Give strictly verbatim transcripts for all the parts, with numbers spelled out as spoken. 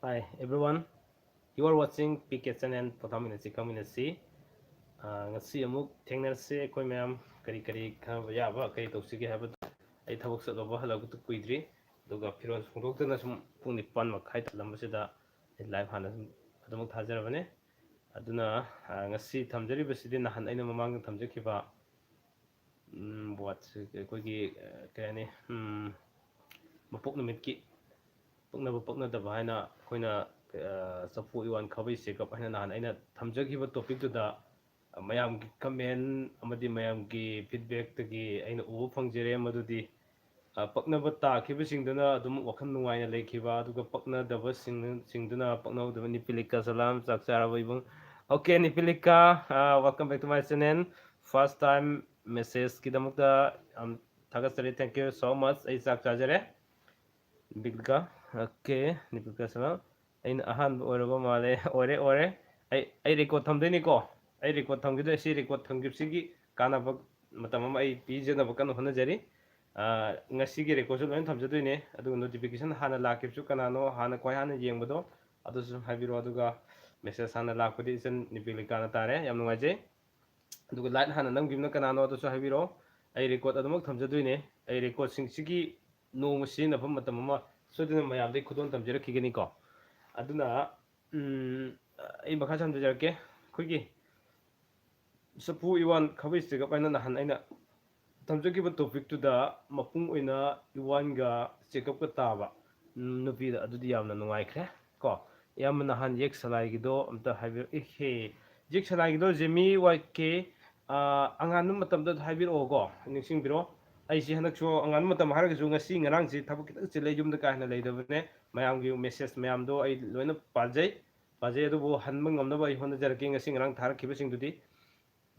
Hi everyone, you are watching P K channel, ꯄꯣꯊꯥꯃꯤꯟꯅꯁꯤ ꯈꯪꯃꯤꯟꯅꯁꯤ꯫ ꯑꯥ, ꯉꯁꯤ ꯑꯃꯨꯛ ꯊꯦꯡꯅꯔꯁꯤ ꯑꯩꯈꯣꯏ ꯃꯌꯥꯝ꯫ ꯀꯔꯤ ꯀꯔꯤ ꯈꯟꯅꯕ ꯌꯥꯕ ꯀꯔꯤ ꯇꯧꯁꯤꯒꯦ ꯍꯥꯏꯕꯗꯨ, ꯑꯩ ꯊꯕꯛ ꯆꯠꯂꯨꯕ ꯍꯜꯂꯛꯄꯗꯨ ꯀꯨꯏꯗ꯭ꯔꯤ, ꯑꯗꯨꯒ ꯐꯤꯔꯣꯜ ꯍꯣꯡꯗꯣꯛꯇꯅ ꯁꯨꯝ ꯄꯨꯡ ꯅꯤꯄꯥꯟ ꯃꯈꯥꯏ ꯇꯥꯜꯂꯝꯕꯁꯤꯗ ꯑꯩ live ꯍꯥꯟꯅ ꯁꯨꯝ ꯑꯗꯨꯃꯛ ꯊꯥꯖꯔꯕꯅꯦ꯫ ꯑꯗꯨꯅ, ꯑꯥ, ꯉꯁꯤ ꯊꯝꯖꯔꯤꯕꯁꯤꯗꯤ ꯅꯍꯥꯟ ꯑꯩꯅ ꯃꯃꯥꯡꯗ ꯊꯝꯖꯈꯤꯕ, ꯎꯝ, what, ꯑꯩꯈꯣꯏꯒꯤ, ꯑꯥ, ꯀꯩ ꯍꯥꯏꯅꯤ, ꯎꯝ, ꯃꯄꯣꯛ ꯅꯨꯃꯤꯠꯀꯤ ꯄꯛꯅꯕ ꯄꯛꯅꯗꯕ ꯍꯥꯏꯅ ꯑꯩꯈꯣꯏꯅ, ꯑꯥ, ꯆꯐꯨ ꯏꯋꯥꯟ ꯈꯥꯕꯩ ꯆꯦꯒꯞ ꯍꯥꯏꯅ ꯅꯍꯥꯟ ꯑꯩꯅ ꯊꯝꯖꯈꯤꯕ topicꯇꯨꯗ, ꯑꯥ, ꯃꯌꯥꯝꯒꯤ comment ꯑꯃꯗꯤ ꯃꯌꯥꯝꯒꯤ feedbackꯇꯒꯤ ꯑꯩꯅ ꯎꯕ ꯐꯪꯖꯔꯦ꯫ ꯃꯗꯨꯗꯤ, ꯑꯥ, ꯄꯛꯅꯕ ꯇꯥꯈꯤꯕꯁꯤꯡꯗꯨꯅ ꯑꯗꯨꯝ ꯋꯥꯈꯜ ꯅꯨꯡꯉꯥꯏꯅ ꯂꯩꯈꯤꯕ, ꯑꯗꯨꯒ ꯄꯛꯅꯗꯕꯁꯤꯡ-, ꯁꯤꯡꯗꯨꯅ ꯄꯛꯅꯍꯧꯗꯕ꯫ ꯅꯤꯄꯤꯂꯤꯀꯥ ꯁꯂꯥꯝ, ꯆꯥꯛ ꯆꯥꯔꯕ ꯏꯕꯨꯡ? Okay, ꯅꯤꯄꯤꯂꯤꯀꯥ, ah, welcome back to my channel. First time messageꯀꯤꯗꯃꯛꯇ ꯌꯥꯝ ꯊꯥꯒꯠꯆꯔꯤ, thank you so much꯫ ꯑꯩ ꯆꯥꯛ ꯆꯥꯖꯔꯦ꯫ ꯅꯤꯄꯤꯂꯤꯀꯥ, okay, ꯅꯤꯄꯤꯂꯤꯀꯥ ꯁꯂꯥꯝ꯫ ꯑꯩꯅ ꯑꯍꯥꯟꯕ ꯑꯣꯏꯔꯕ ꯃꯥꯜꯂꯦ꯫ ꯑꯣꯏꯔꯦ, ꯑꯣꯏꯔꯦ꯫ ꯑꯩ, ꯑꯩ record ꯊꯝꯗꯣꯏꯅꯤꯀꯣ꯫ ꯑꯩ record ꯊꯝꯈꯤꯗꯣꯏ꯫ ꯁꯤ record ꯊꯝꯈꯤꯕꯁꯤꯒꯤ ꯀꯥꯟꯅꯕ ꯃꯇꯝ ꯑꯃ ꯑꯩ ꯄꯤꯖꯅꯕ ꯀꯟꯅ ꯍꯣꯠꯅꯖꯔꯤ꯫ ꯑꯥ, ꯉꯁꯤꯒꯤ recordꯁꯨ ꯂꯣꯏꯅ ꯊꯝꯖꯗꯣꯏꯅꯦ꯫ ꯑꯗꯨꯒ notification ꯍꯥꯟꯅ ꯂꯥꯛꯈꯤꯕꯁꯨ ꯀꯅꯥꯅꯣ ꯍꯥꯟꯅ ꯈ꯭ꯋꯥꯏ ꯍꯥꯟꯅ ꯌꯦꯡꯕꯗꯣ ꯑꯗꯨꯁꯨ ꯍꯥꯏꯕꯤꯔꯣ꯫ ꯑꯗꯨꯒ message ꯍꯥꯟꯅ ꯂꯥꯛꯄꯗꯤ ꯏꯆꯟ ꯅꯤꯄꯤꯂꯤꯀꯥꯅ ꯇꯥꯔꯦ꯫ ꯌꯥꯝ ꯅꯨꯡꯉꯥꯏꯖꯩ꯫ ꯑꯗꯨꯒ like ꯍꯥꯟꯅ ꯅꯝꯈꯤꯕꯅ ꯀꯅꯥꯅꯣ ꯑꯗꯨꯁꯨ ꯍꯥꯏꯕꯤꯔꯣ꯫ ꯑꯩ record ꯑꯗꯨꯃꯛ ꯊꯝꯖꯗꯣꯏꯅꯦ꯫ ꯑꯩ recordꯁꯤꯡꯁꯤꯒꯤ ꯅꯣꯡꯃ ꯁꯤꯖꯤꯟꯅꯐꯝ ꯃꯇꯝ ꯑꯃ ꯁꯣꯏꯗꯅ ꯃꯌꯥꯝꯗꯒꯤ ꯈꯨꯗꯣꯜ ꯇꯝꯖꯔꯛꯈꯤꯒꯅꯤꯀꯣ꯫ ꯑꯗꯨꯅ, ꯎꯝ, ꯑꯩ ꯃꯈꯥ ꯁꯝꯊꯖꯔꯛꯀꯦ꯫ ꯑꯩꯈꯣꯏꯒꯤ ꯆꯐꯨ ꯏꯋꯥꯟ ꯈꯥꯕꯩ ꯆꯦꯒꯞ ꯍꯥꯏꯅ ꯅꯍꯥꯟ ꯑꯩꯅ ꯊꯝꯖꯈꯤꯕ topicꯇꯨꯗ ꯃꯄꯨꯡ ꯑꯣꯏꯅ ꯏꯋꯥꯟꯒ ꯆꯦꯒꯞꯀ ꯇꯥꯕ, ꯎꯝ, ꯅꯨꯄꯤꯗ ꯑꯗꯨꯗꯤ ꯌꯥꯝꯅ ꯅꯨꯡꯉꯥꯏꯈ꯭ꯔꯦ ꯀꯣ꯫ ꯏꯌꯥꯝꯕ ꯅꯍꯥꯟ ꯌꯦꯛ ꯁꯂꯥꯏꯒꯤꯗꯣ ꯑꯝꯇ ꯍꯥꯏꯕꯤꯔꯛ-, ꯏꯍꯦ, ꯌꯦꯛ ꯁꯂꯥꯏꯒꯤꯗꯣ ꯖꯦꯃꯤ ꯋꯥꯏ ꯀꯦ, ꯑꯥ, ꯑꯉꯥꯟꯕ ꯃꯇꯝꯗ ꯍꯥꯏꯕꯤꯔꯛꯑꯣꯀꯣ, ꯅꯤꯡꯁꯤꯡꯕꯤꯔꯣ꯫ ꯑꯩꯁꯤ ꯍꯟꯗꯛꯁꯨ ꯑꯉꯥꯟꯕ ꯃꯇꯝ ꯍꯥꯏꯔꯒꯁꯨ ꯉꯁꯤ ꯉꯔꯥꯡꯁꯤ ꯊꯕꯛ ꯈꯤꯇꯪ ꯆꯤꯜꯂꯦ, ꯌꯨꯝꯗ ꯀꯥ ꯍꯦꯟꯅ ꯂꯩꯇꯕꯅꯦ꯫ ꯃꯌꯥꯝꯒꯤ message ꯃꯌꯥꯝꯗꯣ ꯑꯩ ꯂꯣꯏꯅ ꯄꯥꯖꯩ, ꯄꯥꯖꯩ, ꯑꯗꯨꯕꯨ ꯍꯟꯕ ꯉꯝꯅꯕ ꯑꯩ ꯍꯣꯠꯅꯖꯔꯛꯀꯦ ꯉꯁꯤ ꯉꯔꯥꯡ ꯊꯥꯔꯛꯈꯤꯕꯁꯤꯡꯗꯨꯗꯤ꯫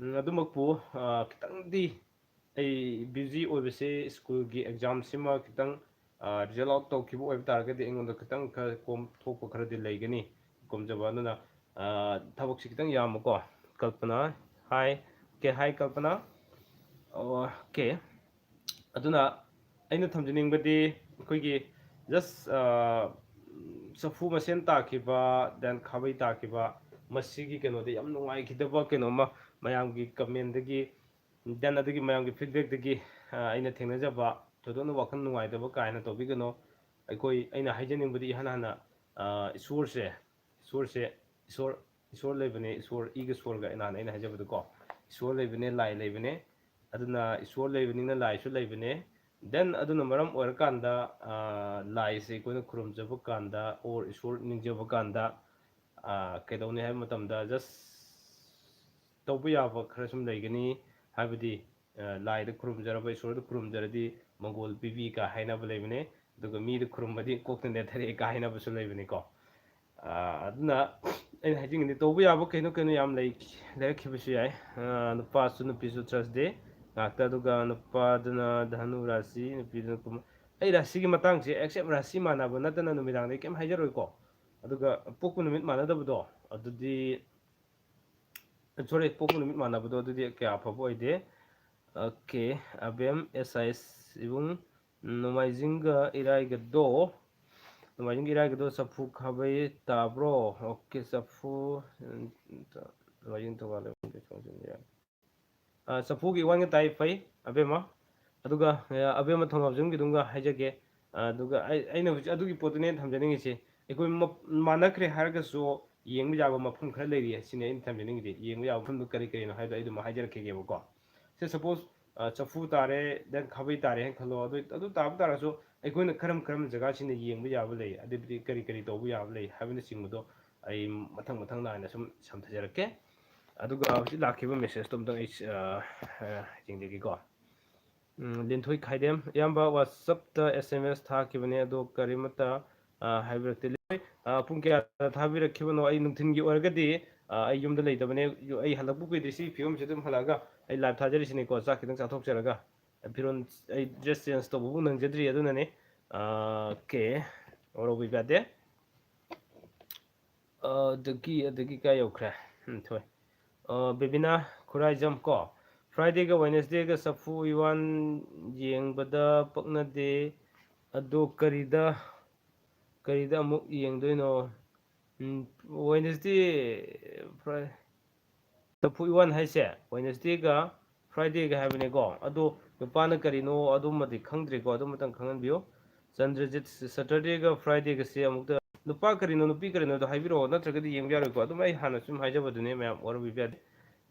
ꯎꯝ, ꯑꯗꯨꯃꯛꯄꯨ, ꯑꯥ, ꯈꯤꯇꯪꯗꯤ ꯑꯩ busy ꯑꯣꯏꯕꯁꯦ ꯁ꯭ꯀꯨꯜꯒꯤ examꯁꯤꯃ ꯈꯤꯇꯪ, ꯑꯥ, result out ꯇꯧꯈꯤꯕ ꯑꯣꯏꯕ ꯇꯥꯔꯒꯗꯤ ꯑꯩꯉꯣꯟꯗ ꯈꯤꯇꯪ ꯈꯔ ꯀꯣꯝꯊꯣꯛꯄ ꯈꯔꯗꯤ ꯂꯩꯒꯅꯤ, ꯀꯣꯝꯖꯕ꯫ ꯑꯗꯨꯅ, ꯑꯥ, ꯊꯕꯛꯁꯤ ꯈꯤꯇꯪ ꯌꯥꯝꯕꯀꯣ꯫ ꯀꯜꯄꯅꯥ, hi꯫ Okay, hi ꯀꯜꯄꯅꯥ꯫ Okay꯫ ꯑꯗꯨꯅ ꯑꯩꯅ ꯊꯝꯖꯅꯤꯡꯕꯗꯤ ꯑꯩꯈꯣꯏꯒꯤ just, ꯑꯥ, ꯆꯐꯨ ꯃꯁꯦꯟ ꯇꯥꯈꯤꯕ, then ꯈꯥꯕꯩ ꯇꯥꯈꯤꯕ, ꯃꯁꯤꯒꯤ ꯀꯩꯅꯣꯗ ꯌꯥꯝ ꯅꯨꯡꯉꯥꯏꯈꯤꯗꯕ ꯀꯩꯅꯣꯝꯃ ꯃꯌꯥꯝꯒꯤ comment ꯗꯒꯤ, then ꯑꯗꯨꯒꯤ ꯃꯌꯥꯝꯒꯤ feedback ꯇꯒꯤ, ꯑ, ꯑꯩꯅ ꯊꯦꯡꯅꯖꯕ ꯊꯣꯏꯗꯣꯛꯅ ꯋꯥꯈꯜ ꯅꯨꯡꯉꯥꯏꯇꯕ ꯀꯥ ꯍꯦꯟꯅ ꯇꯧꯕꯤꯒꯅꯨ꯫ ꯑꯩꯈꯣꯏ, ꯑꯩꯅ ꯍꯥꯏꯖꯅꯤꯡꯕꯗꯤ ꯏꯍꯥꯟ ꯍꯥꯟꯅ, ꯑ, ꯏꯁꯣꯔꯁꯦ, ꯏꯁꯣꯔꯁꯦ, ꯏꯁꯣꯔ, ꯏꯁꯣꯔ ꯂꯩꯕꯅꯦ, ꯏꯁꯣꯔ, ꯏꯒ ꯁꯣꯔꯒ, ꯏꯍꯥꯟ ꯍꯥꯟꯅ ꯑꯩꯅ ꯍꯥꯏꯖꯕꯗꯀꯣ, ꯏꯁꯣꯔ ꯂꯩꯕꯅꯦ, ꯂꯥꯏ ꯂꯩꯕꯅꯦ꯫ ꯑꯗꯨꯅ ꯏꯁꯣꯔ ꯂꯩꯕꯅꯤꯅ ꯂꯥꯏꯁꯨ ꯂꯩꯕꯅꯦ꯫ Then ꯑꯗꯨꯅ ꯃꯔꯝ ꯑꯣꯏꯔꯀꯥꯟꯗ, ꯑ, ꯂꯥꯏꯁꯦ ꯑꯩꯈꯣꯏꯅ ꯈꯨꯔꯨꯝꯖꯕ ꯀꯥꯟꯗ, or ꯏꯁꯣꯔ ꯅꯤꯡꯖꯕ ꯀꯥꯟꯗ, ꯑ, ꯀꯩꯗꯧꯅꯤ ꯍꯥꯏꯕ ꯃꯇꯝꯗ, just ꯇꯧꯕ ꯌꯥꯕ ꯈꯔ ꯁꯨꯝ ꯂꯩꯒꯅꯤ꯫ ꯍꯥꯏꯕꯗꯤ, ꯑ, ꯂꯥꯏꯗ ꯈꯨꯔꯨꯝꯖꯔꯕ, ꯏꯁꯣꯔꯗ ꯈꯨꯔꯨꯝꯖꯔꯗꯤ ꯃꯪꯒꯣꯜ ꯄꯤꯕꯤ ꯀꯥ ꯍꯥꯏꯅꯕ ꯂꯩꯕꯅꯦ꯫ ꯑꯗꯨꯒ ꯃꯤꯗ ꯈꯨꯔꯨꯝꯕꯗꯤ ꯀꯣꯛꯇ ꯅꯦꯠꯊꯔꯛꯑꯦ ꯀꯥ ꯍꯥꯏꯅꯕꯁꯨ ꯂꯩꯕꯅꯤꯀꯣ꯫ ꯑ, ꯑꯗꯨꯅ ꯑꯩꯅ ꯍꯥꯏꯖꯅꯤꯡꯉꯤꯗꯤ, ꯇꯧꯕ ꯌꯥꯕ ꯀꯩꯅꯣ ꯀꯩꯅꯣ ꯌꯥꯝ ꯂꯩ, ꯂꯩꯔꯛꯈꯤꯕꯁꯨ ꯌꯥꯏ꯫ ꯑ, ꯅꯨꯄꯥꯁꯨ ꯅꯨꯄꯤꯁꯨ Thursday ꯉꯥꯛꯇ, ꯑꯗꯨꯒ ꯅꯨꯄꯥꯗꯨꯅ ꯙꯅꯨ ꯔꯥꯁꯤ, ꯅꯨꯄꯤꯗꯨꯅ ꯀꯨꯝ-, ꯑꯩ ꯔꯥꯁꯤꯒꯤ ꯃꯇꯥꯡꯁꯦ exact ꯔꯥꯁꯤ ꯃꯥꯟꯅꯕ ꯅꯠꯇꯅ ꯅꯨꯃꯤꯗꯥꯡꯗ ꯑꯩ ꯀꯩꯝ ꯍꯥꯏꯖꯔꯣꯏꯀꯣ꯫ ꯑꯗꯨꯒ ꯄꯣꯛꯄ ꯅꯨꯃꯤꯠ ꯃꯥꯟꯅꯗꯕꯗꯣ, ꯑꯗꯨꯗꯤ, sorry, ꯄꯣꯛꯄ ꯅꯨꯃꯤꯠ ꯃꯥꯟꯅꯕꯗꯣ ꯑꯗꯨꯗꯤ ꯀꯌꯥ ꯑꯐꯕ ꯑꯣꯏꯗꯦ꯫ Okay, Abem S I S ꯏꯕꯨꯡ, ꯅꯣꯡꯃꯥꯏꯖꯤꯡꯒ ꯏꯔꯥꯏꯒꯗꯣ, ꯅꯣꯡꯃꯥꯏꯖꯤꯡꯒ ꯏꯔꯥꯏꯒꯗꯣ ꯆꯐꯨ ꯈꯥꯕꯩ ꯇꯥꯕ꯭ꯔꯣ? Okay, ꯆꯐꯨ, ꯎꯝ, ꯅꯣꯡꯃꯥꯏꯖꯤꯡ ꯊꯧꯕꯥꯜ ꯂꯩꯕ ꯑ, ꯆꯐꯨꯒꯤ ꯋꯥꯟꯒ ꯇꯥꯏ, ꯐꯩ, ꯑꯕꯦꯝꯃ꯫ ꯑꯗꯨꯒ, ꯑ, ꯑꯕꯦꯝꯃ ꯊꯧꯅꯥꯎꯖꯝꯒꯤꯗꯨꯝꯒ ꯍꯥꯏꯖꯒꯦ꯫ ꯑ, ꯑꯗꯨꯒ ꯑꯩ, ꯑꯩꯅ ꯍꯧꯖꯤꯛ ꯑꯗꯨꯒꯤ ꯄꯣꯠꯇꯨꯅꯦ ꯊꯝꯖꯅꯤꯡꯉꯤꯁꯦ꯫ ꯑꯩꯈꯣꯏ ꯃ-, ꯃꯥꯟꯅꯈ꯭ꯔꯦ ꯍꯥꯏꯔꯒꯁꯨ ꯌꯦꯡꯕ ꯌꯥꯕ ꯃꯐꯝ ꯈꯔ ꯂꯩꯔꯤ, ꯁꯤꯅꯦ ꯑꯩꯅ ꯊꯝꯖꯅꯤꯡꯉꯤꯗꯤ꯫ ꯌꯦꯡꯕ ꯌꯥꯕ ꯃꯐꯝꯗꯨ ꯀꯔꯤ ꯀꯔꯤꯅꯣ ꯍꯥꯏꯕꯗꯣ ꯑꯩ ꯑꯗꯨꯝ ꯍꯥꯏꯖꯔꯛꯈꯤꯒꯦꯕꯀꯣ꯫ ꯁꯦ, suppose, ꯑ, ꯆꯐꯨ ꯇꯥꯔꯦ, then ꯈꯥꯕꯩ ꯇꯥꯔꯦ ꯍꯥꯏꯅ ꯈꯜꯂꯣ꯫ ꯑꯗꯨ, ꯑꯗꯨ ꯇꯥꯕ ꯇꯥꯔꯁꯨ ꯑꯩꯈꯣꯏꯅ ꯀꯔꯝ ꯀꯔꯝꯕ ꯖꯒꯥꯁꯤꯡꯗ ꯌꯦꯡꯕ ꯌꯥꯕ ꯂꯩ, ꯑꯗꯨꯗꯤ ꯀꯔꯤ ꯀꯔꯤ ꯇꯧꯕ ꯌꯥꯕ ꯂꯩ ꯍꯥꯏꯕꯅꯆꯤꯡꯕꯗꯣ ꯑꯩ ꯃꯊꯪ ꯃꯊꯪ ꯅꯥꯏꯅ ꯁꯨꯝ ꯁꯝꯊꯖꯔꯛꯀꯦ꯫ ꯑꯗꯨꯒ ꯍꯧꯖꯤꯛ ꯂꯥꯛꯈꯤꯕ message ꯇꯣ ꯑꯝꯇꯪ ꯑꯩ, ꯑ, ꯑ, ꯌꯦꯡꯖꯒꯦꯀꯣ꯫ ꯎꯝ, ꯂꯤꯟꯊꯣꯏ ꯈꯥꯏꯗꯦꯝ, ꯏꯌꯥꯝꯕ, WhatsApp ꯇ S M S ꯊꯥꯈꯤꯕꯅꯦ, ꯑꯗꯣ ꯀꯔꯤꯃꯠꯇ, ꯑ, ꯍꯥꯏꯕꯤꯔꯛꯇꯦ꯫ ꯂꯤꯟꯊꯣꯏ, ꯑ, ꯄꯨꯡ ꯀꯌꯥꯗ ꯊꯥꯕꯤꯔꯛꯈꯤꯕꯅꯣ? ꯑꯩ ꯅꯨꯡꯊꯤꯟꯒꯤ ꯑꯣꯏꯔꯒꯗꯤ, ꯑ, ꯑꯩ ꯌꯨꯝꯗ ꯂꯩꯇꯕꯅꯦ, ꯌꯨ-, ꯑꯩ ꯍꯜꯂꯛꯄ ꯀꯨꯏꯗ꯭ꯔꯤ꯫ ꯁꯤ ꯐꯤꯕꯝꯁꯤꯗ ꯑꯗꯨꯝ ꯍꯜꯂꯛꯑꯒ ꯑꯩ live ꯊꯥꯖꯔꯤꯁꯤꯅꯤꯀꯣ, ꯆꯥꯛ ꯈꯤꯇꯪ ꯆꯥꯊꯣꯛꯆꯔꯒ꯫ ꯐꯤꯔꯣꯟ, ꯑꯩ dress change ꯇꯧꯕꯕꯨ ꯅꯪꯖꯗ꯭ꯔꯤ, ꯑꯗꯨꯅꯅꯦ꯫ ꯑ, okay, ꯋꯥꯔꯧꯕꯤꯕ ꯌꯥꯗꯦ꯫ ꯑꯗꯒꯤ, ꯑꯗꯒꯤ ꯀꯥꯏ ꯌꯧꯈ꯭ꯔꯦ? ꯎꯝ, ꯊꯣꯏ꯫ ꯑ, ꯕꯦꯕꯤꯅꯥ ꯈꯨꯔꯥꯏꯖꯝ ꯀꯣ, Friday ꯒ Wednesday ꯒ ꯆꯐꯨ ꯎꯌꯥꯟ ꯌꯦꯡꯕꯗ ꯄꯛꯅꯗꯦ, ꯑꯗꯣ ꯀꯔꯤꯗ, ꯀꯔꯤꯗ ꯑꯃꯨꯛ ꯌꯦꯡꯗꯣꯏꯅꯣ? ꯎꯝ, Wednesday, Friday, ꯆꯐꯨ ꯏꯋꯥꯟ ꯍꯥꯏꯁꯦ Wednesdayꯒ Fridayꯒ ꯍꯥꯏꯕꯅꯦꯀꯣ꯫ ꯑꯗꯣ ꯅꯨꯄꯥꯅ ꯀꯔꯤꯅꯣ ꯑꯗꯨꯃꯗꯤ ꯈꯪꯗ꯭ꯔꯤꯀꯣ, ꯑꯗꯨꯃꯇꯪ ꯈꯪꯍꯟꯕꯤꯌꯨ꯫ ꯆꯟꯗ꯭ꯔꯖꯤꯠ, Saturdayꯒ Fridayꯒꯁꯦ ꯑꯃꯨꯛꯇ ꯅꯨꯄꯥ ꯀꯔꯤꯅꯣ ꯅꯨꯄꯤ ꯀꯔꯤꯅꯣꯗꯣ ꯍꯥꯏꯕꯤꯔꯛꯑꯣ, ꯅꯠꯇ꯭ꯔꯒꯗꯤ ꯌꯦꯡꯕ ꯌꯥꯔꯣꯏꯀꯣ꯫ ꯑꯗꯨꯝ ꯑꯩ ꯍꯥꯟꯅ ꯁꯨꯝ ꯍꯥꯏꯖꯕꯗꯨꯅꯦ ꯃꯌꯥꯝ, ꯋꯥꯔꯧꯕꯤꯕ ꯌꯥꯗꯦ꯫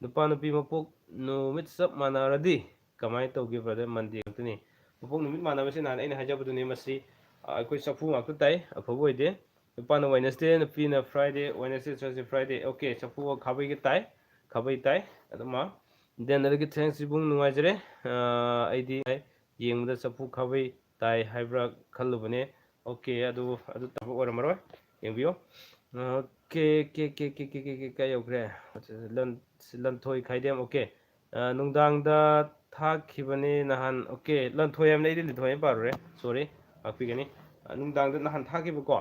ꯅꯨꯄꯥ ꯅꯨꯄꯤ ꯃꯄꯣꯛ ꯅꯨꯃꯤꯠ ꯆꯞ ꯃꯥꯟꯅꯔꯗꯤ ꯀꯃꯥꯏꯅ ꯇꯧꯒꯦ brother? Monday ꯉꯥꯛꯇꯅꯤ꯫ ꯃꯄꯣꯛ ꯅꯨꯃꯤꯠ ꯃꯥꯟꯅꯕꯁꯤ ꯅꯍꯥꯟ ꯑꯩꯅ ꯍꯥꯏꯖꯕꯗꯨꯅꯦ, ꯃꯁꯤ, ꯑ, ꯑꯩꯈꯣꯏ ꯆꯐꯨ ꯉꯥꯛꯇ ꯇꯥꯏ, ꯑꯐꯕ ꯑꯣꯏꯗꯦ꯫ ꯅꯨꯄꯥꯅ Wednesday, ꯅꯨꯄꯤꯅ Friday, Wednesday, Thursday, Friday꯫ Okay, ꯆꯐꯨꯒ ꯈꯥꯕꯩꯒ ꯇꯥꯏ, ꯈꯥꯕꯩ ꯇꯥꯏ꯫ ꯑꯗꯨꯃ then ꯑꯗꯒꯤ thanks ꯏꯕꯨꯡ, ꯅꯨꯡꯉꯥꯏꯖꯔꯦ꯫ ꯑ, ꯑꯩꯗꯤ ꯌꯦꯡꯕꯗ ꯆꯐꯨ ꯈꯥꯕꯩ ꯇꯥꯏ ꯍꯥꯏꯕ꯭ꯔꯥ ꯈꯜꯂꯨꯕꯅꯦ꯫ Okay, ꯑꯗꯨ, ꯑꯗꯨ ꯇꯥꯕ ꯑꯣꯏꯔꯝꯃꯔꯣꯏ꯫ ꯌꯦꯡꯕꯤꯌꯨ꯫ Okay, ꯀꯦ, ꯀꯦ, ꯀꯦ, ꯀꯦ, ꯀꯦ, ꯀꯦ, ꯀꯥꯏ ꯌꯧꯈ꯭ꯔꯦ? ꯂꯟ-, ꯂꯟꯊꯣꯏ ꯈꯥꯏꯗꯦꯝ, okay꯫ ꯑ, ꯅꯨꯡꯗꯥꯡꯗ ꯊꯥꯈꯤꯕꯅꯦ ꯅꯍꯥꯟ, okay, ꯂꯟꯊꯣꯏ ꯍꯥꯏꯕꯅꯦ, ꯑꯩꯗꯤ ꯂꯤꯟꯊꯣꯏ ꯍꯥꯏꯅ ꯄꯥꯔꯨꯔꯦ, sorry, ꯉꯥꯛꯄꯤꯒꯅꯤ꯫ ꯑ, ꯅꯨꯡꯗꯥꯡꯗ ꯅꯍꯥꯟ ꯊꯥꯈꯤꯕꯀꯣ꯫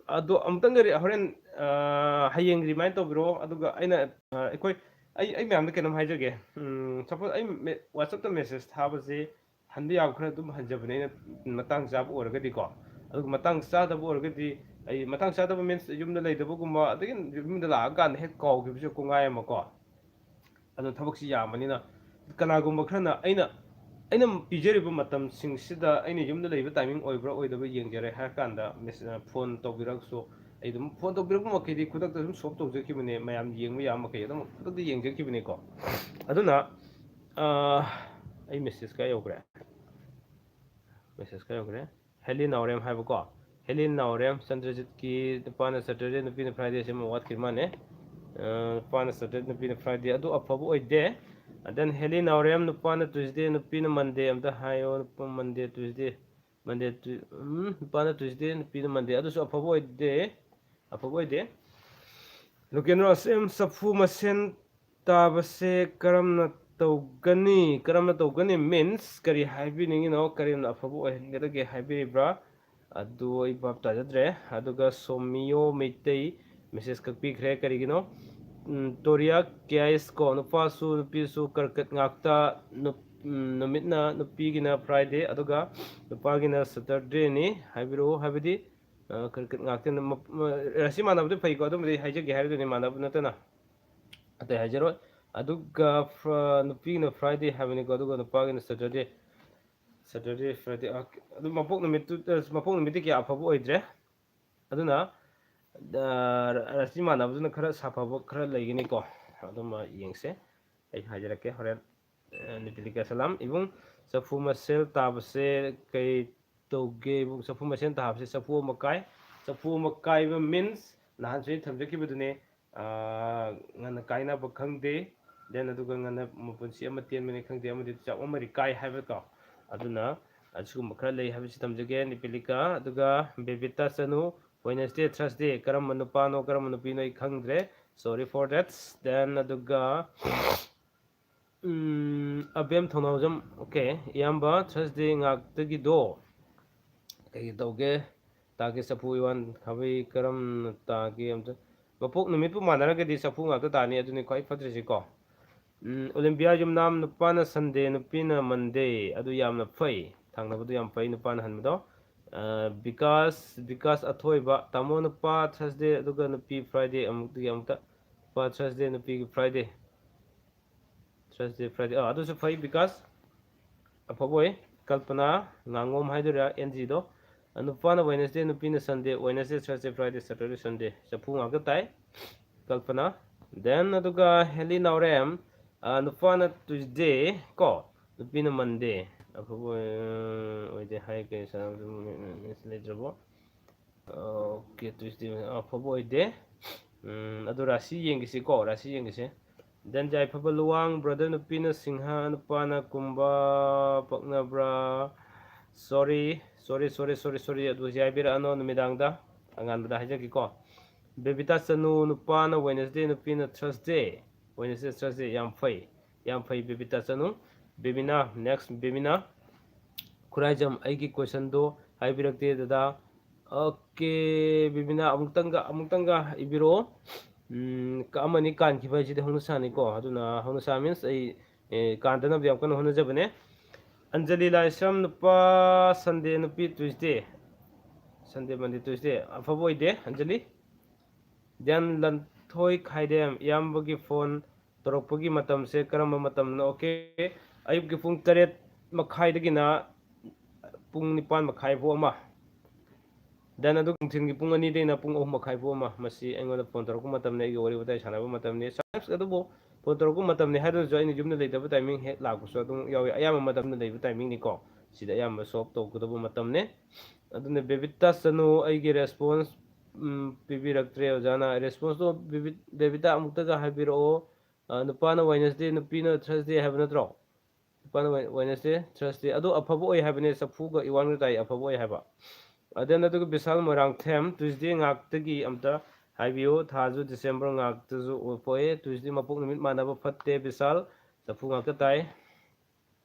ꯑꯗꯣ ꯑꯃꯨꯛꯇꯪꯒ ꯔꯤ-, ꯍꯣꯔꯦꯟ, ꯑ, ꯍꯌꯦꯡ remind ꯇꯧꯕꯤꯔꯛꯑꯣ, ꯑꯗꯨꯒ ꯑꯩꯅ, ꯑ, ꯑꯩꯈꯣꯏ, ꯑꯩ, ꯑꯩ ꯃꯌꯥꯝꯗ ꯀꯩꯅꯣꯝ ꯍꯥꯏꯖꯒꯦ꯫ ꯎꯝ, suppose ꯑꯩ ꯃꯦ-, WhatsAppꯇ message ꯊꯥꯕꯁꯦ ꯍꯟꯕ ꯌꯥꯕ ꯈꯔ ꯑꯗꯨꯝ ꯍꯟꯖꯕꯅꯦ, ꯑꯩꯅ ꯃꯇꯥꯡ ꯆꯥꯕ ꯑꯣꯏꯔꯒꯗꯤꯀꯣ꯫ ꯑꯗꯨꯒ ꯃꯇꯥꯡ ꯆꯥꯗꯕ ꯑꯣꯏꯔꯒꯗꯤ, ꯑꯩ ꯃꯇꯥꯡ ꯆꯥꯗꯕ means ꯌꯨꯝꯗ ꯂꯩꯇꯕꯒꯨꯝꯕ, ꯑꯗꯒꯤ ꯌꯨꯝꯗ ꯂꯥꯛꯑꯀꯥꯟꯗ ꯍꯦꯛ ꯀꯥꯎꯈꯤꯕꯁꯨ ꯀꯣꯡꯒꯥꯏ ꯑꯃꯀꯣ꯫ ꯑꯗꯣ ꯊꯕꯛꯁꯤ ꯌꯥꯝꯕꯅꯤꯅ ꯀꯅꯥꯒꯨꯝꯕ ꯈꯔꯅ ꯑꯩꯅ, ꯑꯩꯅ ꯄꯤꯖꯔꯤꯕ ꯃꯇꯝꯁꯤꯡꯁꯤꯗ ꯑꯩꯅ ꯌꯨꯝꯗ ꯂꯩꯕ timing ꯑꯣꯏꯕ꯭ꯔꯥ ꯑꯣꯏꯗꯕ꯭ꯔꯥ ꯌꯦꯡꯖꯔꯦ ꯍꯥꯏꯔ ꯀꯥꯟꯗ mess-, phone ꯇꯧꯕꯤꯔꯛꯁꯨ, ꯑꯩ ꯑꯗꯨꯝ phone ꯇꯧꯕꯤꯔꯛꯄ ꯃꯈꯩꯗꯤ ꯈꯨꯗꯛꯇ ꯑꯗꯨꯝ solve ꯇꯧꯖꯈꯤꯕꯅꯦ, ꯃꯌꯥꯝ ꯌꯦꯡꯕ ꯌꯥꯕ ꯃꯈꯩ ꯑꯗꯨꯝ ꯈꯨꯗꯛꯇ ꯌꯦꯡꯖꯈꯤꯕꯅꯦꯀꯣ꯫ ꯑꯗꯨꯅ, ꯑ, ꯑꯩ message ꯀꯥꯏ ꯌꯧꯈ꯭ꯔꯦ? Message ꯀꯥꯏ ꯌꯧꯈ꯭ꯔꯦ? ꯍꯦꯂꯤ ꯅꯥꯎꯔꯦꯝ ꯍꯥꯏꯕꯀꯣ꯫ ꯍꯦꯂꯤ ꯅꯥꯎꯔꯦꯝ, ꯆꯟꯗ꯭ꯔꯖꯤꯠꯀꯤ ꯅꯨꯄꯥꯅ Saturday, ꯅꯨꯄꯤꯅ Friday ꯁꯤꯃ ꯋꯥꯠꯈꯤꯕ ꯃꯥꯜꯂꯦ꯫ ꯑ, ꯅꯨꯄꯥꯅ Saturday, ꯅꯨꯄꯤꯅ Friday, ꯑꯗꯨ ꯑꯐꯕ ꯑꯣꯏꯗꯦ꯫ And then ꯍꯦꯂꯤ ꯅꯥꯎꯔꯦꯝ, ꯅꯨꯄꯥꯅ Tuesday, ꯅꯨꯄꯤꯅ Monday ꯑꯝꯇ ꯍꯥꯏꯌꯣ꯫ ꯅꯨꯄꯥ Monday, Tuesday, Monday, Tu-, ꯎꯝ, ꯅꯨꯄꯥꯅ Tuesday, ꯅꯨꯄꯤꯅ Monday, ꯑꯗꯨꯁꯨ ꯑꯐꯕ ꯑꯣꯏꯗꯦ, ꯑꯐꯕ ꯑꯣꯏꯗꯦ꯫ ꯂꯨꯀꯦꯟꯗ꯭ꯔꯣ ꯑꯁꯦꯝ, ꯆꯐꯨ ꯃꯁꯦꯟ ꯇꯥꯕꯁꯦ ꯀꯔꯝꯅ ꯇꯧꯒꯅꯤ? ꯀꯔꯝꯅ ꯇꯧꯒꯅꯤ means ꯀꯔꯤ ꯍꯥꯏꯕꯤꯅꯤꯡꯉꯤꯅꯣ? ꯀꯔꯝꯅ ꯑꯐꯕ ꯑꯣꯏꯍꯟꯒꯗꯒꯦ ꯍꯥꯏꯕꯤꯔꯤꯕ꯭ꯔꯥ? ꯑꯗꯨ ꯑꯩ ꯚꯥꯞ ꯇꯥꯖꯗ꯭ꯔꯦ꯫ ꯑꯗꯨꯒ ꯁꯣꯃꯤꯌꯣ ꯃꯩꯇꯩ message ꯀꯛꯄꯤꯈ꯭ꯔꯦ꯫ ꯀꯔꯤꯒꯤꯅꯣ? ꯎꯝ, ꯇꯣꯔꯤꯌꯥ ꯀꯦ ꯑꯥꯏ ꯑꯦꯁ ꯀꯣ, ꯅꯨꯄꯥꯁꯨ ꯅꯨꯄꯤꯁꯨ ꯀꯔꯀꯠ ꯉꯥꯛꯇ, ꯅꯨꯞ-, ꯎꯝ, ꯅꯨꯃꯤꯠꯅ ꯅꯨꯄꯤꯒꯤꯅ Friday, ꯑꯗꯨꯒ ꯅꯨꯄꯥꯒꯤꯅ Saturdayꯅꯤ ꯍꯥꯏꯕꯤꯔꯛꯑꯣ, ꯍꯥꯏꯕꯗꯤ ꯑ, ꯀꯔꯤ ꯀꯔꯤ ꯉꯥꯛꯇꯅ ꯃꯞ-, ꯃ-, ꯔꯥꯁꯤ ꯃꯥꯟꯅꯕꯗꯤ ꯐꯩꯀꯣ, ꯑꯗꯨꯝꯕꯗꯤ ꯍꯥꯏꯖꯒꯦ ꯍꯥꯏꯔꯗꯨꯅꯤ, ꯃꯥꯟꯅꯕ ꯅꯠꯇꯅ ꯑꯇꯩ ꯍꯥꯏꯖꯔꯣꯏ꯫ ꯑꯗꯨꯒ ꯐ꯭ꯔ-, ꯅꯨꯄꯤꯒꯤꯅ Friday ꯍꯥꯏꯕꯅꯤꯀꯣ, ꯑꯗꯨꯒ ꯅꯨꯄꯥꯒꯤꯅ Saturday꯫ Saturday, Friday, ꯑ, ꯑꯗꯨ ꯃꯄꯣꯛ ꯅꯨꯃꯤꯠꯇꯨ, ꯑ, ꯃꯄꯣꯛ ꯅꯨꯃꯤꯠꯇꯤ ꯀꯌꯥ ꯑꯐꯕ ꯑꯣꯏꯗ꯭ꯔꯦ꯫ ꯑꯗꯨꯅ, ꯑ, ꯔꯥꯁꯤ ꯃꯥꯟꯅꯕꯗꯨꯅ ꯈꯔ ꯁꯥꯐꯕ ꯈꯔ ꯂꯩꯒꯅꯤꯀꯣ꯫ ꯑꯗꯨꯃ ꯌꯦꯡꯁꯦ꯫ ꯑꯩ ꯍꯥꯏꯖꯔꯛꯀꯦ ꯍꯣꯔꯦꯟ꯫ ꯑ, ꯅꯤꯄꯤꯂꯤꯀꯥ ꯁꯂꯥꯝ꯫ ꯏꯕꯨꯡ, ꯆꯐꯨ ꯃꯁꯦꯜ ꯇꯥꯕꯁꯦ ꯀꯩ ꯇꯧꯒꯦ? ꯏꯕꯨꯡ, ꯆꯐꯨ ꯃꯁꯦꯜ ꯇꯥꯕꯁꯦ ꯆꯐꯨ ꯑꯃ ꯀꯥꯏ꯫ ꯆꯐꯨ ꯑꯃ ꯀꯥꯏꯕ means ꯅꯍꯥꯟꯁꯨ ꯑꯩ ꯊꯝꯖꯈꯤꯕꯗꯨꯅꯦ꯫ ꯑ, ꯉꯟꯅ ꯀꯥꯏꯅꯕ ꯈꯪꯗꯦ, then ꯑꯗꯨꯒ ꯉꯟꯅ ꯃꯄꯨꯟꯁꯤ ꯑꯃ ꯇꯦꯟꯕꯅꯤ ꯈꯪꯗꯦ, ꯑꯃꯗꯤ ꯆꯥꯛ ꯑꯃ ꯀꯥꯏ ꯍꯥꯏꯕꯀꯣ꯫ ꯑꯗꯨꯅ ꯑꯁꯤꯒꯨꯝꯕ ꯈꯔ ꯂꯩ ꯍꯥꯏꯕꯁꯤ ꯊꯝꯖꯒꯦ꯫ ꯅꯤꯄꯤꯂꯤꯀꯥ, ꯑꯗꯨꯒ ꯕꯦꯕꯤꯇꯥ ꯆꯅꯨ, Wednesday, Thursday, ꯀꯔꯝꯕ ꯅꯨꯄꯥꯅꯣ, ꯀꯔꯝꯕ ꯅꯨꯄꯤꯅꯣ ꯑꯩ ꯈꯪꯗ꯭ꯔꯦ, sorry for that꯫ Then ꯑꯗꯨꯒ, ꯎꯝ, ꯑꯕꯦꯝ ꯊꯧꯅꯥꯎꯖꯝ, okay, ꯏꯌꯥꯝꯕ, Thursday ꯉꯥꯛꯇꯒꯤꯗꯣ ꯀꯩ ꯇꯧꯒꯦ? ꯇꯥꯒꯦ ꯆꯐꯨ ꯏꯋꯥꯟ ꯈꯥꯕꯩ ꯀꯔꯝꯅ ꯇꯥꯒꯦ ꯑꯝꯇ? ꯃꯄꯣꯛ ꯅꯨꯃꯤꯠꯄꯨ ꯃꯥꯟꯅꯔꯒꯗꯤ ꯆꯐꯨ ꯉꯥꯛꯇ ꯇꯥꯅꯤ, ꯑꯗꯨꯅꯤ ꯈ꯭ꯋꯥꯏ ꯐꯠꯇ꯭ꯔꯤꯁꯤꯀꯣ꯫ ꯎꯝ, ꯑꯣꯂꯤꯝꯄꯤꯌꯥ ꯌꯨꯝꯅꯥꯝ, ꯅꯨꯄꯥꯅ Sunday, ꯅꯨꯄꯤꯅ Monday, ꯑꯗꯨ ꯌꯥꯝꯅ ꯐꯩ, ꯊꯥꯡꯅꯕꯗꯨ ꯌꯥꯝ ꯐꯩ, ꯅꯨꯄꯥꯅ ꯍꯟꯕꯗꯣ꯫ ꯑ, ꯕꯤꯀꯥꯁ, ꯕꯤꯀꯥꯁ ꯑꯊꯣꯏꯕ, ꯇꯥꯃꯣ, ꯅꯨꯄꯥ Thursday ꯑꯗꯨꯒ ꯅꯨꯄꯤ Friday, ꯑꯃꯨꯛꯇꯒꯤ ꯑꯃꯨꯛꯇ ꯅꯨꯄꯥ Thursday, ꯅꯨꯄꯤꯒꯤ Friday꯫ Thursday, Friday, ꯑꯥ, ꯑꯗꯨꯁꯨ ꯐꯩ, ꯕꯤꯀꯥꯁ, ꯑꯐꯕ ꯑꯣꯏ꯫ ꯀꯜꯄꯅꯥ ꯉꯥꯉꯣꯝ ꯍꯥꯏꯗꯣꯏꯔꯥ, ꯑꯦꯟ ꯖꯤꯗꯣ, ꯅꯨꯄꯥꯅ Wednesday, ꯅꯨꯄꯤꯅ Sunday, Wednesday, Thursday, Friday, Saturday, Sunday, ꯆꯐꯨ ꯉꯥꯛꯇ ꯇꯥꯏ꯫ ꯀꯜꯄꯅꯥ, then ꯑꯗꯨꯒ ꯍꯦꯂꯤ ꯅꯥꯎꯔꯦꯝ, ꯑ, ꯅꯨꯄꯥꯅ Tuesday ꯀꯣ, ꯅꯨꯄꯤꯅ Monday꯫ ꯑꯐꯕ ꯑꯣꯏ-, ꯑꯣꯏꯗꯦ ꯍꯥꯏ, ꯀꯩ ꯁꯥꯟꯅꯕꯗ ꯃꯦꯠꯁ ꯂꯩꯇ꯭ꯔꯕꯣ? Okay, Tuesday ꯑꯐꯕ ꯑꯣꯏꯗꯦ꯫ ꯎꯝ, ꯑꯗꯨ ꯔꯥꯁꯤ ꯌꯦꯡꯒꯦꯁꯤꯀꯣ, ꯔꯥꯁꯤ ꯌꯦꯡꯒꯦꯁꯦ꯫ Then ꯌꯥꯏꯐꯕ ꯂꯨꯋꯥꯡ, brother, ꯅꯨꯄꯤꯅ ꯁꯤꯡꯍ, ꯅꯨꯄꯥꯅ ꯀꯨꯝꯕ ꯄꯛꯅꯕ꯭ꯔꯥ? Sorry, sorry, sorry, sorry, sorry, ꯑꯗꯨ ꯍꯥꯏꯕꯤꯔꯛꯑꯅꯣ ꯅꯨꯃꯤꯗꯥꯡꯗ, ꯑꯉꯥꯟꯕꯗ ꯍꯥꯏꯖꯒꯦꯀꯣ꯫ ꯕꯦꯕꯤꯇꯥ ꯆꯅꯨ, ꯅꯨꯄꯥꯅ Wednesday, ꯅꯨꯄꯤꯅ Thursday꯫ Wednesday, Thursday, ꯌꯥꯝ ꯐꯩ, ꯌꯥꯝ ꯐꯩ, ꯕꯦꯕꯤꯇꯥ ꯆꯅꯨ꯫ ꯕꯦꯕꯤꯅꯥ, next, ꯕꯦꯕꯤꯅꯥ꯫ ꯈꯨꯔꯥꯏꯖꯝ, ꯑꯩꯒꯤ questionꯗꯣ ꯍꯥꯏꯕꯤꯔꯛꯇꯦ, ꯗꯗꯥ꯫ Okay, ꯕꯦꯕꯤꯅꯥ, ꯑꯃꯨꯛꯇꯪꯒ, ꯑꯃꯨꯛꯇꯪꯒ ꯏꯕꯤꯔꯛꯑꯣ꯫ ꯎꯝ, ꯀ-, ꯑꯃꯅꯤ ꯀꯥꯟꯈꯤꯕ ꯍꯥꯏꯁꯤꯗꯤ ꯍꯧꯅ ꯁꯥꯅꯤꯀꯣ꯫ ꯑꯗꯨꯅ ꯍꯧꯅ ꯁꯥ means ꯑꯩ, ꯑꯦ, ꯀꯥꯟꯗꯅꯕ ꯌꯥꯝ ꯀꯟꯅ ꯍꯣꯠꯅꯖꯕꯅꯦ꯫ ꯑꯟꯖꯂꯤ ꯂꯥꯏꯁ꯭ꯔꯝ, ꯅꯨꯄꯥ Sunday, ꯅꯨꯄꯤ Tuesday꯫ Sunday, Monday, Tuesday ꯑꯐꯕ ꯑꯣꯏꯗꯦ, ꯑꯟꯖꯂꯤ꯫ ꯗꯦꯟ ꯂꯟꯊꯣꯏ ꯈꯥꯏꯗꯦꯝ, ꯏꯌꯥꯝꯕꯒꯤ ꯐꯣꯟ ꯇꯧꯔꯛꯄꯒꯤ ꯃꯇꯝꯁꯦ ꯀꯔꯝꯕ ꯃꯇꯝꯅꯣ? ꯑꯣꯀꯦ, ꯑꯌꯨꯛꯀꯤ ꯄꯨꯡ ꯇꯔꯦꯠ ꯃꯈꯥꯏꯗꯒꯤꯅ ꯄꯨꯡ ꯅꯤꯄꯥꯟ ꯃꯈꯥꯏ ꯐꯥꯎ ꯑꯃ, ꯗꯦꯟ ꯑꯗꯨꯒ ꯅꯨꯡꯊꯤꯜꯒꯤ ꯄꯨꯡ ꯑꯅꯤꯗꯩꯅ ꯄꯨꯡ ꯑꯍꯨꯝ ꯃꯈꯥꯏ ꯐꯥꯎ ꯑꯃ, ꯃꯁꯤ ꯑꯩꯉꯣꯟꯗ ꯐꯣꯟ ꯇꯧꯔꯛꯄ ꯃꯇꯝꯅꯤ, ꯑꯩꯒꯤ ꯋꯥꯔꯤ ꯋꯥꯇꯥꯏ ꯁꯥꯟꯅꯕ ꯃꯇꯝꯅꯤ꯫ ꯁꯝꯇꯥꯏꯝꯁ ꯑꯗꯨꯕꯨ ꯐꯣꯟ ꯇꯧꯔꯛꯄ ꯃꯇꯝꯅꯤ ꯍꯥꯏꯗꯨꯅꯁꯨ ꯑꯩꯅ ꯌꯨꯝꯗ ꯂꯩꯇꯕ ꯇꯥꯏꯃꯤꯡ ꯍꯦꯛ ꯂꯥꯛꯄꯁꯨ ꯑꯗꯨꯝ ꯌꯥꯎꯏ꯫ ꯑꯌꯥꯝꯕ ꯃꯇꯝꯗ ꯂꯩꯕ ꯇꯥꯏꯃꯤꯡꯅꯤꯀꯣ꯫ ꯁꯤꯗ ꯑꯌꯥꯝꯕ ꯁꯣ ꯑꯞ ꯇꯧꯒꯗꯕ ꯃꯇꯝꯅꯤ꯫ ꯑꯗꯨꯅ ꯕꯦꯕꯤꯇꯥ ꯆꯅꯨ ꯑꯩꯒꯤ ꯔꯦꯁꯄꯣꯟꯁ, ꯎꯝ, ꯄꯤꯕꯤꯔꯛꯇ꯭ꯔꯦ ꯑꯣꯖꯥꯅ꯫ ꯔꯦꯁꯄꯣꯟꯁꯇꯣ ꯕꯦꯕꯤ-, ꯕꯦꯕꯤꯇꯥ ꯑꯃꯨꯛꯇꯒ ꯍꯥꯏꯕꯤꯔꯛꯑꯣ꯫ ꯑ, ꯅꯨꯄꯥꯅ ꯋꯦꯅꯁꯗꯦ, ꯅꯨꯄꯤꯅ ꯊꯔꯁꯗꯦ ꯍꯥꯏꯕ ꯅꯠꯇ꯭ꯔꯣ? ꯅꯨꯄꯥꯅ ꯋꯦ-, ꯋꯦꯅꯁꯗꯦ, ꯊꯔꯁꯗꯦ꯫ ꯑꯗꯣ ꯑꯐꯕ ꯑꯣꯏ ꯍꯥꯏꯕꯅꯦ, ꯆꯐꯨꯒ ꯏꯋꯥꯟꯒ ꯇꯥꯏ, ꯑꯐꯕ ꯑꯣꯏ ꯍꯥꯏꯕ꯫ ꯑꯗꯨꯅ ꯑꯗꯨꯒ ꯕꯤꯁꯥꯜ ꯃꯣꯏꯔꯥꯡꯊꯦꯝ, ꯇ꯭ꯌꯨꯁꯗꯦ ꯉꯥꯛꯇꯒꯤ ꯑꯝꯇ ꯍꯥꯏꯕꯤꯌꯨ, ꯊꯥꯁꯨ ꯗꯤꯁꯦꯝꯕꯔ ꯉꯥꯛꯇꯁꯨ ꯄꯣꯛꯑꯦ, ꯇ꯭ꯌꯨꯁꯗꯦ ꯃꯄꯣꯛ ꯅꯨꯃꯤꯠ ꯃꯥꯟꯅꯕ ꯐꯠꯇꯦ, ꯕꯤꯁꯥꯜ ꯆꯐꯨ ꯉꯥꯛꯇ ꯇꯥꯏ꯫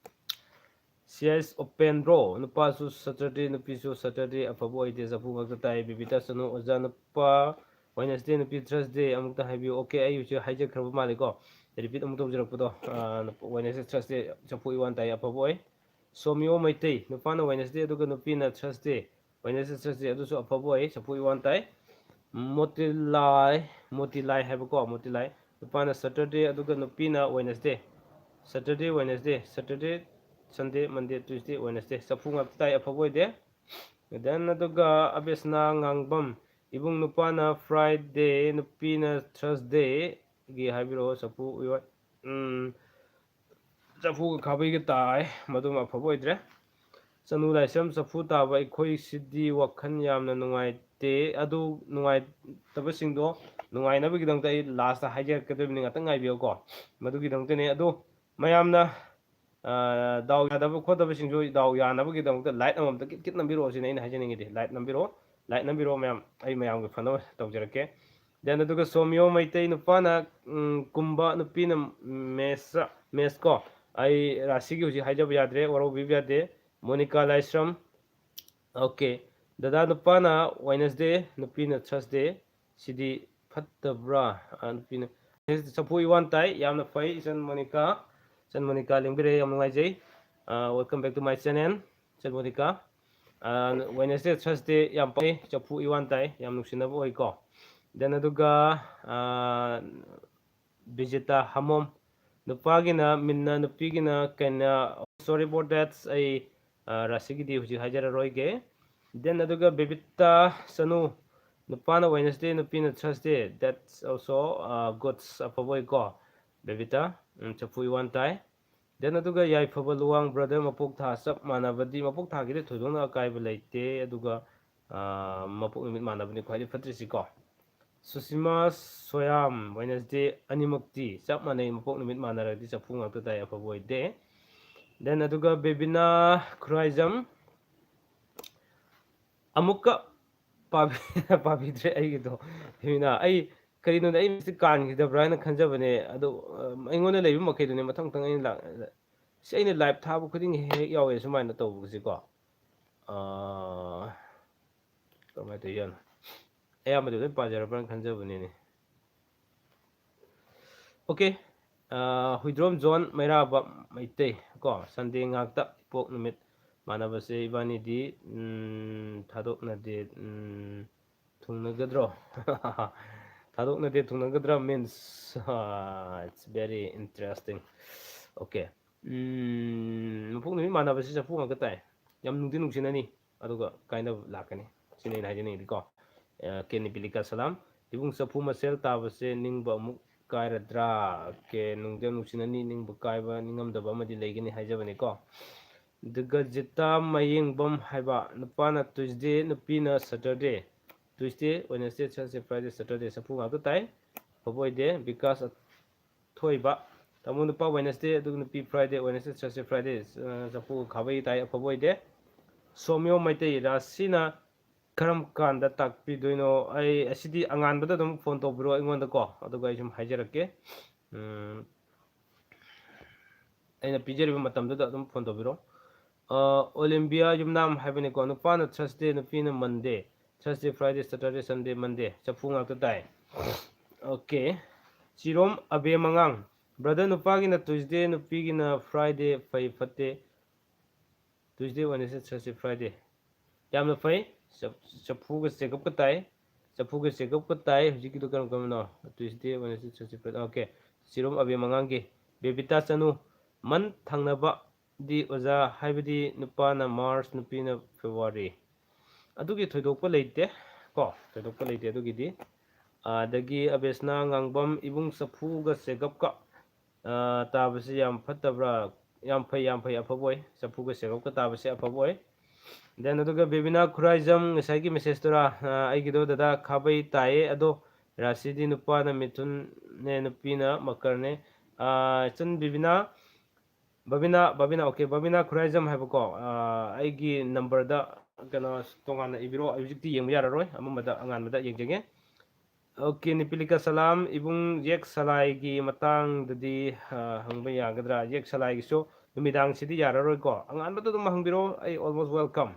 ꯁꯤ ꯑꯦꯁ ꯑꯣꯄꯦꯟ ꯕ꯭ꯔꯣ, ꯅꯨꯄꯥꯁꯨ ꯁꯇꯔꯗꯦ, ꯅꯨꯄꯤꯁꯨ ꯁꯇꯔꯗꯦ, ꯑꯐꯕ ꯑꯣꯏꯗꯦ, ꯆꯐꯨ ꯉꯥꯛꯇ ꯇꯥꯏ꯫ ꯕꯤꯕꯤꯇꯥ ꯆꯅꯨ, ꯑꯣꯖꯥ ꯅꯨꯄꯥ, ꯋꯦꯅꯁꯗꯦ, ꯅꯨꯄꯤ ꯊꯔꯁꯗꯦ ꯑꯃꯨꯛꯇ ꯍꯥꯏꯕꯤꯌꯨ꯫ ꯑꯣꯀꯦ, ꯑꯩ ꯍꯧꯖꯤꯛ ꯍꯥꯏꯖꯈ꯭ꯔꯕ ꯃꯥꯜꯂꯦꯀꯣ, ꯔꯤꯄꯤꯠ ꯑꯃꯨꯛ ꯇꯧꯖꯔꯛꯄꯗꯣ꯫ ꯑꯥ, ꯋꯦꯅꯁꯗꯦ, ꯊꯔꯁꯗꯦ, ꯆꯐꯨ ꯏꯋꯥꯟ ꯇꯥꯏ, ꯑꯐꯕ ꯑꯣꯏ꯫ ꯁꯣꯃꯤꯌꯣ ꯃꯩꯇꯩ, ꯅꯨꯄꯥꯅ ꯋꯦꯅꯁꯗꯦ ꯑꯗꯨꯒ ꯅꯨꯄꯤꯅ ꯊꯔꯁꯗꯦ, ꯋꯦꯅꯁꯗꯦ, ꯊꯔꯁꯗꯦ, ꯑꯗꯨꯁꯨ ꯑꯐꯕ ꯑꯣꯏ, ꯆꯐꯨ ꯏꯋꯥꯟ ꯇꯥꯏ꯫ ꯃꯣꯇꯤꯂꯥꯏ, ꯃꯣꯇꯤꯂꯥꯏ ꯍꯥꯏꯕꯀꯣ, ꯃꯣꯇꯤꯂꯥꯏ, ꯅꯨꯄꯥꯅ ꯁꯇꯔꯗꯦ ꯑꯗꯨꯒ ꯅꯨꯄꯤꯅ ꯋꯦꯅꯁꯗꯦ꯫ ꯁꯇꯔꯗꯦ, ꯋꯦꯅꯁꯗꯦ, ꯁꯇꯔꯗꯦ, ꯁꯟꯗꯦ, ꯃꯟꯗꯦ, ꯇ꯭ꯌꯨꯁꯗꯦ, ꯋꯦꯅꯁꯗꯦ꯫ ꯆꯐꯨ ꯉꯥꯛꯇ ꯇꯥꯏ, ꯑꯐꯕ ꯑꯣꯏꯗꯦ꯫ ꯗꯦꯟ ꯑꯗꯨꯒ ꯑꯕꯦꯁꯅꯥ ꯉꯥꯡꯕꯝ, ꯏꯕꯨꯡ ꯅꯨꯄꯥꯅ ꯐ꯭ꯔꯥꯏꯗꯦ, ꯅꯨꯄꯤꯅ ꯊꯔꯁꯗꯦꯒꯤ ꯍꯥꯏꯕꯤꯔꯛꯑꯣ꯫ ꯆꯐꯨ ꯏꯋꯥ-, ꯎꯝ, ꯆꯐꯨꯒ ꯈꯥꯕꯩꯒ ꯇꯥꯏ, ꯃꯗꯨꯃ ꯑꯐꯕ ꯑꯣꯏꯗ꯭ꯔꯦ꯫ ꯆꯅꯨ ꯂꯥꯏꯁ꯭ꯔꯝ, ꯆꯐꯨ ꯇꯥꯕ ꯑꯩꯈꯣꯏꯁꯤꯗꯤ ꯋꯥꯈꯜ ꯌꯥꯝꯅ ꯅꯨꯡꯉꯥꯏꯇꯦ꯫ ꯑꯗꯨ ꯅꯨꯡꯉꯥꯏꯇꯕꯁꯤꯡꯗꯣ ꯅꯨꯡꯉꯥꯏꯅꯕꯒꯤꯗꯃꯛꯇ ꯑꯩ ꯂꯥꯁꯇ ꯍꯥꯏꯖꯔꯛꯀꯗꯣꯔꯤꯕꯅꯤ, ꯉꯥꯛꯇꯪ ꯉꯥꯏꯕꯤꯌꯨꯀꯣ꯫ ꯃꯗꯨꯒꯤꯗꯃꯛꯇꯅꯦ꯫ ꯑꯗꯣ ꯃꯌꯥꯝꯅ, ꯑ, ꯗꯥꯎ ꯌꯥꯗꯕ ꯈꯣꯠꯇꯕꯁꯤꯡꯁꯨ ꯗꯥꯎ ꯌꯥꯅꯕꯒꯤꯗꯃꯛꯇ ꯂꯥꯏꯛ ꯑꯃꯃꯝꯇ ꯀꯤꯠ ꯀꯤꯠ ꯅꯝꯕꯤꯔꯛꯑꯣ ꯁꯤꯅꯤ ꯑꯩꯅ ꯍꯥꯏꯖꯅꯤꯡꯉꯤꯗꯤ꯫ ꯂꯥꯏꯛ ꯅꯝꯕꯤꯔꯛꯑꯣ, ꯂꯥꯏꯛ ꯅꯝꯕꯤꯔꯛꯑꯣ ꯃꯌꯥꯝ, ꯑꯩ ꯃꯌꯥꯝꯒꯤ ꯐꯅꯕ ꯇꯧꯖꯔꯛꯀꯦ꯫ ꯗꯦꯟ ꯑꯗꯨꯒ ꯁꯣꯃꯤꯌꯣ ꯃꯩꯇꯩ, ꯅꯨꯄꯥꯅ, ꯎꯝ, ꯀꯨꯝꯕ, ꯅꯨꯄꯤꯅ ꯃꯦꯁ, ꯃꯦꯁ ꯀꯣ꯫ ꯑꯩ ꯔꯥꯁꯤꯒꯤ ꯍꯧꯖꯤꯛ ꯍꯥꯏꯖꯕ ꯌꯥꯗ꯭ꯔꯦ, ꯋꯥꯔꯧꯕꯤꯕ ꯌꯥꯗꯦ꯫ ꯃꯣꯅꯤꯀꯥ ꯂꯥꯏꯁ꯭ꯔꯝ, ꯑꯣꯀꯦ꯫ ꯗꯗꯥ, ꯅꯨꯄꯥꯅ ꯋꯦꯅꯁꯗꯦ, ꯅꯨꯄꯤꯅ ꯊꯔꯁꯗꯦ꯫ ꯁꯤꯗꯤ ꯐꯠꯇꯕ꯭ꯔꯥ? ꯑ, ꯅꯨꯄꯤꯅ꯫ ꯆꯐꯨ ꯏꯋꯥꯟ ꯇꯥꯏ꯫ ꯌꯥꯝꯅ ꯐꯩ, ꯏꯆꯟ ꯃꯣꯅꯤꯀꯥ꯫ ꯏꯆꯟ ꯃꯣꯅꯤꯀꯥ ꯂꯦꯡꯕꯤꯔꯛꯑꯦ, ꯌꯥꯝ ꯅꯨꯡꯉꯥꯏꯖꯩ꯫ ꯑ, welcome back to my channel, ꯏꯆꯟ ꯃꯣꯅꯤꯀꯥ꯫ Wednesday, Thursday ꯌꯥꯝ ꯄꯛꯏ, ꯆꯐꯨ ꯏꯋꯥꯟ ꯇꯥꯏ, ꯌꯥꯝ ꯅꯨꯡꯁꯤꯅꯕ ꯑꯣꯏꯀꯣ꯫ Then ꯑꯗꯨꯒ ꯕꯤꯖꯤꯇꯥ ꯍꯃꯣꯝ, ꯅꯨꯄꯥꯒꯤꯅ ꯃꯤꯟꯅ, ꯅꯨꯄꯤꯒꯤꯅ ꯀꯩꯅ꯫ Sorry about that, ꯑꯩ ꯔꯥꯁꯤꯒꯤꯗꯤ ꯍꯧꯖꯤꯛ ꯍꯥꯏꯖꯔꯔꯣꯏꯒꯦ꯫ Then ꯑꯗꯨꯒ ꯕꯦꯕꯤꯇꯥ ꯆꯅꯨ, ꯅꯨꯄꯥꯅ Wednesday, ꯅꯨꯄꯤꯅ Thursday, that's also good, ꯑꯐꯕ ꯑꯣꯏꯀꯣ꯫ ꯕꯦꯕꯤꯇꯥ, ꯆꯐꯨ ꯏꯋꯥꯟ ꯇꯥꯏ꯫ Then ꯑꯗꯨꯒ ꯌꯥꯏꯐꯕ ꯂꯨꯋꯥꯡ brother, ꯃꯄꯣꯛ ꯊꯥ ꯆꯞ ꯃꯥꯟꯅꯕꯗꯤ, ꯃꯄꯣꯛ ꯊꯥꯒꯤꯗꯤ ꯊꯣꯏꯗꯣꯛꯅ ꯑꯀꯥꯏꯕ ꯂꯩꯇꯦ, ꯑꯗꯨꯒ ꯃꯄꯣꯛ ꯅꯨꯃꯤꯠ ꯃꯥꯟꯅꯕꯅꯤ ꯈ꯭ꯋꯥꯏꯗꯒꯤ ꯐꯠꯇ꯭ꯔꯤꯁꯤꯀꯣ꯫ ꯁꯨꯁꯤꯃꯥ ꯁꯣꯌꯥꯝ, Wednesday ꯑꯅꯤꯃꯛꯇꯤ ꯆꯞ ꯃꯥꯟꯅꯩ, ꯃꯄꯣꯛ ꯅꯨꯃꯤꯠ ꯃꯥꯟꯅꯔꯗꯤ ꯆꯐꯨ ꯉꯥꯛꯇ ꯇꯥꯏ, ꯑꯐꯕ ꯑꯣꯏꯗꯦ꯫ Then ꯑꯗꯨꯒ ꯕꯦꯕꯤꯅꯥ ꯈꯨꯔꯥꯏꯖꯝ, ꯑꯃꯨꯛꯀ ꯄꯥꯕꯤꯗ꯭ꯔꯦ ꯑꯩꯒꯤꯗꯣ꯫ ꯕꯦꯕꯤꯅꯥ, ꯑꯩ ꯀꯔꯤꯅꯣꯗ ꯑꯩ ꯃꯁꯤ ꯀꯥꯟꯈꯤꯗꯕ꯭ꯔꯥ ꯍꯥꯏꯅ ꯈꯟꯖꯕꯅꯦ꯫ ꯑꯗꯣ ꯑꯩꯉꯣꯟꯗ ꯂꯩꯕ ꯃꯈꯩꯗꯨꯅꯦ ꯃꯊꯪ ꯃꯊꯪ ꯑꯩꯅ ꯁꯤ ꯑꯩꯅ live ꯊꯥꯕ ꯈꯨꯗꯤꯡꯒꯤ ꯍꯦꯛ ꯍꯦꯛ ꯌꯥꯎꯋꯦ ꯁꯨꯃꯥꯏꯅ ꯇꯧꯕꯁꯤꯀꯣ꯫ ꯀꯃꯥꯏꯅ ꯇꯧꯔꯤꯖꯥꯠꯅꯣ? ꯑꯌꯥꯝꯕꯗꯤ ꯂꯣꯏ ꯄꯥꯖꯔꯕ꯭ꯔꯅ ꯈꯟꯖꯕꯅꯤꯅꯦ꯫ Okay, ꯍꯨꯏꯗ꯭ꯔꯣꯝ ꯖꯣꯟ ꯃꯩꯔꯥꯕ ꯃꯩꯇꯩ ꯀꯣ, Sunday ꯉꯥꯛꯇ ꯏꯄꯣꯛ ꯅꯨꯃꯤꯠ ꯃꯥꯟꯅꯕꯁꯦ ꯏꯕꯥꯅꯤꯗꯤ ꯊꯥꯗꯣꯛꯅꯗꯦ꯫ ꯊꯨꯡꯅꯒꯗ꯭ꯔꯣ? ꯊꯥꯗꯣꯛꯅꯗꯦ, ꯊꯨꯡꯅꯒꯗ꯭ꯔꯥ means, it's very interesting. Okay. ꯃꯄꯣꯛ ꯅꯨꯃꯤꯠ ꯃꯥꯟꯅꯕꯁꯤ ꯆꯐꯨ ꯉꯥꯛꯇ ꯇꯥꯏ꯫ ꯌꯥꯝ ꯅꯨꯡꯗꯤ ꯅꯨꯡꯁꯤꯅꯅꯤ, ꯑꯗꯨꯒ ꯀꯥꯏꯅꯕ ꯂꯥꯛꯀꯅꯤ꯫ ꯁꯤꯅꯤ ꯑꯩꯅ ꯍꯥꯏꯖꯅꯤꯡꯉꯤꯗꯤꯀꯣ꯫ ꯀꯦ ꯅꯤꯄꯤꯂꯤꯀꯥ ꯁꯂꯥꯝ꯫ ꯏꯕꯨꯡ, ꯆꯐꯨ ꯃꯁꯦꯜ ꯇꯥꯕꯁꯦ ꯅꯤꯡꯕ ꯑꯃꯨꯛ ꯀꯥꯏꯔꯗ꯭ꯔꯥ? ꯀꯦ ꯅꯨꯡꯗꯤ ꯌꯥꯝ ꯅꯨꯡꯁꯤꯅꯅꯤ, ꯅꯤꯡꯕ ꯀꯥꯏꯕ, ꯅꯤꯡꯉꯝꯗꯕ ꯑꯃꯗꯤ ꯂꯩꯒꯅꯤ ꯍꯥꯏꯖꯕꯅꯤꯀꯣ꯫ ꯑꯗꯨꯒ ꯖꯤꯇꯥ ꯃꯌꯦꯡꯕꯝ ꯍꯥꯏꯕ, ꯅꯨꯄꯥꯅ Tuesday, ꯅꯨꯄꯤꯅ Saturday꯫ Tuesday, Wednesday, Thursday, Friday, Saturday, ꯆꯐꯨ ꯉꯥꯛꯇ ꯇꯥꯏ꯫ ꯑꯐꯕ ꯑꯣꯏꯗꯦ꯫ ꯕꯤꯀꯥꯁ ꯊꯣꯏꯕ, ꯇꯥꯃꯣ ꯅꯨꯄꯥ Wednesday, ꯑꯗꯨꯒ ꯅꯨꯄꯤ Friday, Wednesday, Thursday, Friday, ꯆꯐꯨ ꯈꯥꯕꯩ ꯇꯥꯏ, ꯑꯐꯕ ꯑꯣꯏꯗꯦ꯫ ꯁꯣꯃꯤꯌꯣ ꯃꯩꯇꯩ, ꯔꯥꯁꯤꯅ ꯀꯔꯝ ꯀꯥꯟꯗ ꯇꯥꯛꯄꯤꯗꯣꯏꯅꯣ? ꯑꯩ ꯑꯁꯤꯗꯤ ꯑꯉꯥꯟꯕꯗ ꯑꯗꯨꯝ phone ꯇꯧꯕꯤꯔꯣ ꯑꯩꯉꯣꯟꯗꯀꯣ, ꯑꯗꯨꯒ ꯑꯩ ꯁꯨꯝ ꯍꯥꯏꯖꯔꯛꯀꯦ꯫ ꯑꯩꯅ ꯄꯤꯖꯔꯤꯕ ꯃꯇꯝꯗꯨꯗ ꯑꯗꯨꯝ phone ꯇꯧꯕꯤꯔꯣ꯫ ꯑꯣꯂꯤꯝꯕꯤꯌꯥ ꯌꯨꯝꯅꯥꯝ ꯍꯥꯏꯕꯅꯤꯀꯣ, ꯅꯨꯄꯥꯅ Thursday, ꯅꯨꯄꯤꯅ Monday, Thursday, Friday, Saturday, Sunday, Monday, ꯆꯐꯨ ꯉꯥꯛꯇ ꯇꯥꯏ꯫ Okay. ꯆꯤꯔꯣꯝ ꯑꯕꯦ ꯃꯉꯥꯡ, brother, ꯅꯨꯄꯥꯒꯤꯅ Tuesday, ꯅꯨꯄꯤꯒꯤꯅ Friday, ꯐꯩ ꯐꯠꯇꯦ꯫ Tuesday, Wednesday, Thursday, Friday꯫ ꯌꯥꯝꯅ ꯐꯩ꯫ ꯆꯐꯨꯒ ꯆꯦꯒꯞꯀ ꯇꯥꯏ꯫ ꯆꯐꯨꯒ ꯆꯦꯒꯞꯀ ꯇꯥꯏ꯫ ꯍꯧꯖꯤꯛꯀꯤꯗꯣ ꯀꯔꯝ ꯀꯔꯝꯕꯅꯣ? Tuesday, Wednesday, Thursday, Friday. Okay. ꯆꯤꯔꯣꯝ ꯑꯕꯦ ꯃꯉꯥꯡꯒꯤ ꯕꯦꯕꯤꯇꯥ ꯆꯅꯨ, ꯃꯟ ꯊꯪꯅꯕꯗꯤ ꯑꯣꯖꯥ, ꯍꯥꯏꯕꯗꯤ ꯅꯨꯄꯥꯅ March, ꯅꯨꯄꯤꯅ February꯫ ꯑꯗꯨꯒꯤ ꯊꯣꯏꯗꯣꯛꯄ ꯂꯩꯇꯦ ꯀꯣ, ꯊꯣꯏꯗꯣꯛꯄ ꯂꯩꯇꯦ ꯑꯗꯨꯒꯤꯗꯤ꯫ ꯑꯗꯒꯤ ꯑꯕꯦꯁꯅꯥ ꯉꯥꯡꯕꯝ, ꯏꯕꯨꯡ ꯆꯐꯨꯒ ꯆꯦꯒꯞꯀ ꯇꯥꯕꯁꯤ ꯌꯥꯝ ꯐꯠꯇꯕ꯭ꯔꯥ? ꯌꯥꯝ ꯐꯩ, ꯌꯥꯝ ꯐꯩ, ꯑꯐꯕ ꯑꯣꯏ꯫ ꯆꯐꯨꯒ ꯆꯦꯒꯞꯀ ꯇꯥꯕꯁꯤ ꯑꯐꯕ ꯑꯣꯏ꯫ Then ꯑꯗꯨꯒ ꯕꯦꯕꯤꯅꯥ ꯈꯨꯔꯥꯏꯖꯝ, ꯉꯁꯥꯏꯒꯤ message ꯇꯨꯔꯥ? ꯑꯩꯒꯤꯗꯣ ꯗꯗꯥ ꯈꯥꯕꯩ ꯇꯥꯏꯌꯦ, ꯑꯗꯣ ꯔꯥꯁꯤꯗꯤ ꯅꯨꯄꯥꯅ ꯃꯤꯊꯨꯟꯅꯦ, ꯅꯨꯄꯤꯅ ꯃꯀꯔꯅꯦ꯫ ꯏꯆꯟ ꯕꯦꯕꯤꯅꯥ, ꯕꯕꯤꯅꯥ, ꯕꯕꯤꯅꯥ, okay, ꯕꯕꯤꯅꯥ ꯈꯨꯔꯥꯏꯖꯝ ꯍꯥꯏꯕꯀꯣ꯫ ꯑꯩꯒꯤ number ꯗ ꯀꯩꯅꯣ ꯇꯣꯉꯥꯟꯅ ꯏꯕꯤꯔꯣ, ꯑꯩ ꯍꯧꯖꯤꯛꯇꯤ ꯌꯦꯡꯕ ꯌꯥꯔꯔꯣꯏ, ꯑꯃꯝꯕꯗ ꯑꯉꯥꯟꯕꯗ ꯌꯦꯡꯖꯒꯦ꯫ Okay, ꯅꯤꯄꯤꯂꯤꯀꯥ ꯁꯂꯥꯝ, ꯏꯕꯨꯡ ꯌꯦꯛ ꯁꯂꯥꯏꯒꯤ ꯃꯇꯥꯡꯗꯗꯤ ꯍꯪꯕ ꯌꯥꯒꯗ꯭ꯔꯥ? ꯌꯦꯛ ꯁꯂꯥꯏꯒꯤꯁꯨ ꯅꯨꯃꯤꯗꯥꯡꯁꯤꯗꯤ ꯌꯥꯔꯔꯣꯏꯀꯣ, ꯑꯉꯥꯟꯕꯗ ꯑꯗꯨꯝ ꯍꯪꯕꯤꯔꯣ, ꯑꯩ almost welcome꯫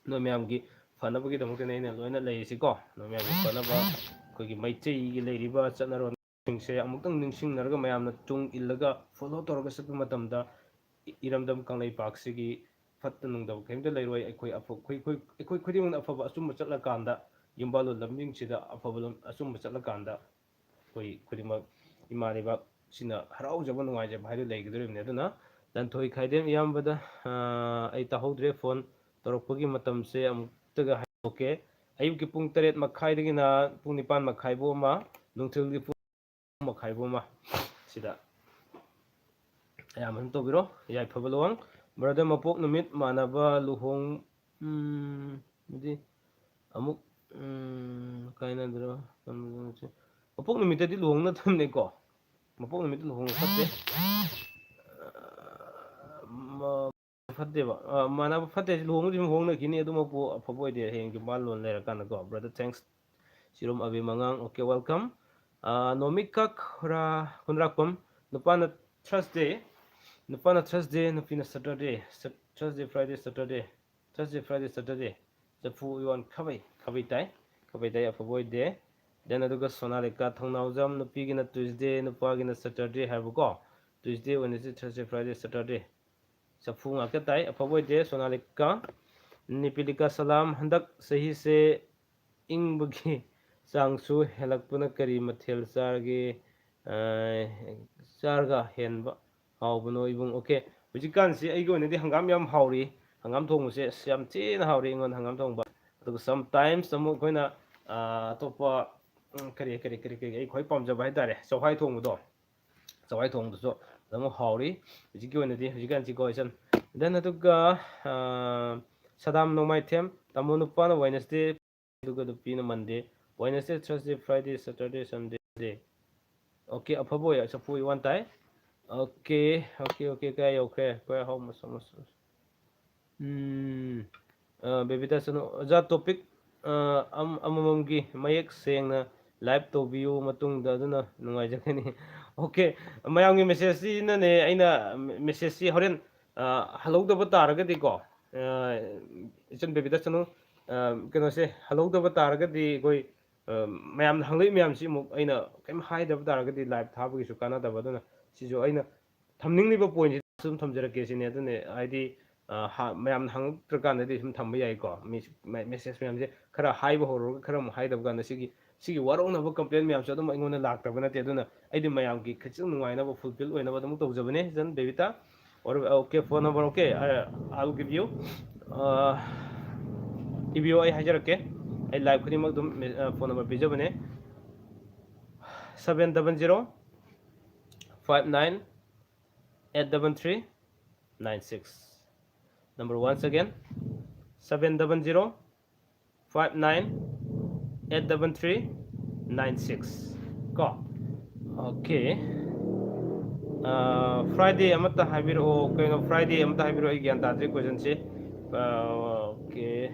ꯅꯣꯏ ꯃꯌꯥꯝꯒꯤ ꯐꯅꯕꯒꯤꯗꯃꯛꯇꯅꯦ ꯑꯩꯅ ꯂꯣꯏꯅ ꯂꯩꯔꯤꯁꯤꯀꯣ꯫ ꯅꯣꯏ ꯃꯌꯥꯝꯒꯤ ꯐꯅꯕ, ꯑꯩꯈꯣꯏꯒꯤ ꯃꯩꯇꯩꯒꯤ ꯂꯩꯔꯤꯕ ꯆꯠꯅꯔꯣꯟꯁꯤꯡꯁꯦ ꯑꯃꯨꯛꯇꯪ ꯅꯤꯡꯁꯤꯡꯅꯔꯒ, ꯃꯌꯥꯝꯅ ꯇꯨꯡ ꯏꯜꯂꯒ follow ꯇꯧꯔꯒ ꯆꯠꯄ ꯃꯇꯝꯗ ꯏꯔꯝꯗꯝ ꯀꯪꯂꯩꯄꯥꯛꯁꯤꯒꯤ ꯐꯠꯇ ꯅꯨꯡꯗꯕ ꯀꯔꯤꯝꯇ ꯂꯩꯔꯣꯏ꯫ ꯑꯩꯈꯣꯏ ꯑꯐ-, ꯑꯩꯈꯣꯏ, ꯑꯩꯈꯣꯏ, ꯑꯩꯈꯣꯏ ꯈꯨꯗꯤꯡꯃꯛꯅ ꯑꯐꯕ ꯑꯆꯨꯝꯕ ꯆꯠꯂꯀꯥꯟꯗ, ꯌꯨꯝꯕꯥꯜꯂꯣꯟ ꯂꯝꯕꯤꯁꯤꯗ ꯑꯐꯕ ꯂꯝ-, ꯑꯆꯨꯝꯕ ꯆꯠꯂꯀꯥꯟꯗ ꯑꯩꯈꯣꯏ ꯈꯨꯗꯤꯡꯃꯛ ꯏꯃꯥ ꯂꯩꯕꯥꯛꯁꯤꯅ ꯍꯔꯥꯎꯖꯕ, ꯅꯨꯡꯉꯥꯏꯖꯕ ꯍꯥꯏꯗꯨ ꯂꯩꯒꯗꯧꯔꯤꯕꯅꯤ꯫ ꯑꯗꯨꯅ ꯂꯟꯊꯣꯏ ꯈꯥꯏꯗꯦꯝ ꯏꯌꯥꯝꯕꯗ, ꯑꯩ ꯇꯥꯍꯧꯗ꯭ꯔꯦ, phone ꯇꯧꯔꯛꯄꯒꯤ ꯃꯇꯝꯁꯦ ꯑꯃꯨꯛꯇꯒ ꯍꯥꯏꯗꯣꯛꯀꯦ꯫ ꯑꯌꯨꯛꯀꯤ ꯄꯨꯡ ꯇꯔꯦꯠ ꯃꯈꯥꯏꯗꯒꯤꯅ ꯄꯨꯡ ꯅꯤꯄꯥꯟ ꯃꯈꯥꯏꯕꯨ ꯑꯃ, ꯅꯨꯡꯊꯤꯜꯒꯤ ꯄꯨꯡ ꯃꯈꯥꯏꯕꯨ ꯑꯃ꯫ ꯁꯤꯗ ꯑꯌꯥꯝꯕ ꯑꯗꯨꯝ ꯇꯧꯕꯤꯔꯣ꯫ ꯌꯥꯏꯐꯕ ꯂꯨꯍꯣꯡ꯫ Brother, ꯃꯄꯣꯛ ꯅꯨꯃꯤꯠ ꯃꯥꯟꯅꯕ ꯂꯨꯍꯣꯡ-, ꯎꯝ, ꯑꯗꯨꯗꯤ ꯑꯃꯨꯛ, ꯎꯝ, ꯀꯥꯏꯅꯗ꯭ꯔꯣ? ꯃꯄꯣꯛ ꯅꯨꯃꯤꯠꯇꯗꯤ ꯂꯨꯍꯣꯡꯅꯗꯕꯅꯤꯀꯣ꯫ ꯃꯄꯣꯛ ꯅꯨꯃꯤꯠꯇ ꯂꯨꯍꯣꯡꯕ ꯐꯠꯇꯦ꯫ ꯐꯠꯇꯦꯕ꯫ ꯃꯥꯟꯅꯕ ꯐꯠꯇꯦ ꯍꯥꯏꯁꯦ, ꯂꯨꯍꯣꯡꯕꯗꯤ ꯑꯗꯨꯝ ꯍꯣꯡꯅꯈꯤꯅꯤ, ꯑꯗꯨꯃꯛꯄꯨ ꯑꯐꯕ ꯑꯣꯏꯗꯦ꯫ ꯍꯌꯦꯡ ꯌꯨꯝꯕꯥꯜꯂꯣꯟ ꯂꯩꯔꯀꯥꯟꯗꯀꯣ꯫ Brother, thanks꯫ ꯁꯤꯔꯣꯝ ꯑꯕꯤ ꯃꯉꯥꯡ, okay, welcome꯫ ꯅꯣꯃꯤꯀ ꯈꯨꯔꯥ-, ꯈꯨꯟꯗ꯭ꯔꯥꯛꯄꯝ, ꯅꯨꯄꯥꯅ Thursday, ꯅꯨꯄꯥꯅ Thursday, ꯅꯨꯄꯤꯅ Saturday, Sat-, Thursday, Friday, Saturday, Thursday, Friday, Saturday꯫ ꯆꯐꯨ ꯎꯌꯣꯟ ꯈꯥꯕꯩ, ꯈꯥꯕꯩ ꯇꯥꯏ, ꯈꯥꯕꯩ ꯇꯥꯏ, ꯑꯐꯕ ꯑꯣꯏꯗꯦ꯫ Then ꯑꯗꯨꯒ ꯁꯣꯅꯥꯂꯤꯀꯥ ꯊꯧꯅꯥꯎꯖꯝ, ꯅꯨꯄꯤꯒꯤꯅ Tuesday, ꯅꯨꯄꯥꯒꯤꯅ Saturday ꯍꯥꯏꯕꯀꯣ꯫ Tuesday, Wednesday, Thursday, Friday, Saturday꯫ ꯆꯐꯨ ꯉꯥꯛꯇ ꯇꯥꯏ, ꯑꯐꯕ ꯑꯣꯏꯗꯦ꯫ ꯁꯣꯅꯥꯂꯤꯀꯥ, ꯅꯤꯄꯤꯂꯤꯀꯥ ꯁꯂꯥꯝ, ꯍꯟꯗꯛ ꯆꯍꯤꯁꯦ ꯏꯪꯕꯒꯤ ꯆꯥꯡꯁꯨ ꯍꯦꯜꯂꯛꯄꯅ ꯀꯔꯤ ꯃꯊꯦꯜ ꯆꯥꯔꯒꯦ? ꯑ, ꯆꯥꯔꯒ ꯍꯦꯟꯕ ꯍꯥꯎꯕꯅꯣ ꯏꯕꯨꯡ? ꯑꯣꯀꯦ, ꯍꯧꯖꯤꯛꯀꯥꯟꯁꯤ ꯑꯩꯒꯤ ꯑꯣꯏꯅꯗꯤ ꯍꯪꯒꯥꯝ ꯌꯥꯝ ꯍꯥꯎꯔꯤ꯫ ꯍꯪꯒꯥꯝ ꯊꯣꯡꯕꯁꯦ ꯑꯁ ꯌꯥꯝ ꯊꯤꯅ ꯍꯥꯎꯔꯤ ꯑꯩꯉꯣꯟꯗ ꯍꯪꯒꯥꯝ ꯊꯣꯡꯕ꯫ ꯑꯗꯨꯒ sometimes ꯑꯃꯨꯛ ꯑꯩꯈꯣꯏꯅ, ꯑ, ꯑꯇꯣꯞꯄ, ꯎꯝ, ꯀꯔꯤ, ꯀꯔꯤ, ꯀꯔꯤ, ꯀꯔꯤ, ꯑꯩ ꯈ꯭ꯋꯥꯏ ꯄꯥꯝꯖꯕ ꯍꯥꯏꯇꯥꯔꯦ, ꯆꯧꯍꯥꯏ ꯊꯣꯡꯕꯗꯣ꯫ ꯆꯧꯍꯥꯏ ꯊꯣꯡꯕꯗꯨꯁꯨ ꯑꯗꯨꯝ ꯍꯥꯎꯔꯤ ꯍꯧꯖꯤꯛꯀꯤ ꯑꯣꯏꯅꯗꯤ, ꯍꯧꯖꯤꯛꯀꯥꯟꯁꯤꯀꯣ ꯏꯆꯟ꯫ Then ꯑꯗꯨꯒ, ꯑ, ꯁꯗꯥꯝ ꯅꯣꯡꯃꯥꯏꯊꯦꯝ, ꯇꯥꯃꯣ ꯅꯨꯄꯥꯅ Wednesday, ꯑꯗꯨꯒ ꯅꯨꯄꯤꯅ Monday꯫ Wednesday, Thursday, Friday, Saturday, Sunday꯫ Okay, ꯑꯐꯕ ꯑꯣꯏ, ꯆꯐꯨ ꯏꯋꯥꯟ ꯇꯥꯏ꯫ ꯑꯣꯀꯦ, ꯑꯣꯀꯦ, ꯑꯣꯀꯦ, ꯀꯌꯥ ꯌꯧꯈ꯭ꯔꯦ? ꯑꯩꯈꯣꯏ ꯑꯍꯥꯎ ꯃꯁꯛ ꯃꯁꯛ꯫ ꯎꯝ, ꯑ, ꯕꯦꯕꯤꯇꯥ ꯁꯅꯨ, ꯑꯣꯖꯥ, topic, ꯑ, ꯑꯝ-, ꯑꯃꯃꯝꯒꯤ ꯃꯌꯦꯛ ꯁꯦꯡꯅ live ꯇꯧꯕꯤꯌꯨ, ꯃꯇꯨꯡꯗ ꯑꯗꯨꯅ ꯅꯨꯡꯉꯥꯏꯖꯒꯅꯤ꯫ ꯑꯣꯀꯦ, ꯃꯌꯥꯝꯒꯤ message ꯁꯤꯅꯅꯦ ꯑꯩꯅ message ꯁꯤ ꯍꯣꯔꯦꯟ, ꯑ, ꯍꯜꯍꯧꯗꯕ ꯇꯥꯔꯒꯗꯤꯀꯣ, ꯑ, ꯏꯆꯟ ꯕꯦꯕꯤꯇꯥ ꯁꯅꯨ, ꯑ, ꯀꯩꯅꯣꯁꯦ ꯍꯜꯍꯧꯗꯕ ꯇꯥꯔꯒꯗꯤ ꯑꯩꯈꯣꯏ, ꯑ, ꯃꯌꯥꯝꯅ ꯍꯪꯂꯛꯏ ꯃꯌꯥꯝꯁꯤ ꯑꯃꯨꯛ ꯑꯩꯅ ꯀꯩꯝ ꯍꯥꯏꯗꯕ ꯇꯥꯔꯒꯗꯤ live ꯊꯥꯕꯒꯤꯁꯨ ꯀꯥꯟꯅꯗꯕ, ꯑꯗꯨꯅ ꯁꯤꯁꯨ ꯑꯩꯅ ꯊꯝꯅꯤꯡꯂꯤꯕ point ꯁꯤ ꯑꯗꯨꯝ ꯊꯝꯖꯔꯛꯀꯦ ꯁꯤꯅꯦ꯫ ꯑꯗꯨꯅ ꯍꯥꯏꯗꯤ, ꯑ, ꯍꯥ-, ꯃꯌꯥꯝꯅ ꯍꯪꯉꯛꯇ꯭ꯔꯀꯥꯟꯗꯗꯤ ꯁꯨꯝ ꯊꯝꯕ ꯌꯥꯏꯀꯣ꯫ ꯃꯤ-, ꯃꯦ-, message ꯃꯌꯥꯝꯁꯦ ꯈꯔ ꯍꯥꯏꯕ ꯍꯧꯔꯒ ꯈꯔ ꯑꯃꯨꯛ ꯍꯥꯏꯗꯕ ꯀꯥꯟꯗ ꯁꯤꯒꯤ, ꯁꯤꯒꯤ ꯋꯥꯔꯧꯅꯕ complain ꯃꯌꯥꯝꯁꯨ ꯑꯗꯨꯝ ꯑꯩꯉꯣꯟꯗ ꯂꯥꯛꯇꯕ ꯅꯠꯇꯦ꯫ ꯑꯗꯨꯅ ꯑꯩꯗꯤ ꯃꯌꯥꯝꯒꯤ ꯈꯤꯇꯪ ꯅꯨꯡꯉꯥꯏꯅꯕ, fulfill ꯑꯣꯏꯅꯕ ꯑꯗꯨꯝ ꯇꯧꯖꯕꯅꯦ꯫ ꯏꯆꯟ ꯕꯦꯕꯤꯇꯥ, or, okay, phone number, okay, I, I will give you, ꯑ, ꯏꯕꯤꯌꯣ, ꯑꯩ ꯍꯥꯏꯖꯔꯛꯀꯦ꯫ ꯑꯩ live ꯈꯨꯗꯤꯡꯃꯛ ꯑꯗꯨꯝ, ꯑ, phone number ꯄꯤꯖꯕꯅꯦ꯫ Seven double zero five nine eight double three nine six. Number once again, seven double zero five nine eight double three nine six ꯀꯣ꯫ Okay. ꯑ, Friday ꯑꯃꯠꯇ ꯍꯥꯏꯕꯤꯔꯛꯑꯣ꯫ ꯀꯩꯅꯣ, Friday ꯑꯃꯠꯇ ꯍꯥꯏꯕꯤꯔꯛꯑꯣ, ꯑꯩ ꯒ꯭ꯌꯥꯟ ꯇꯥꯗ꯭ꯔꯦ question ꯁꯦ꯫ ꯑ, okay.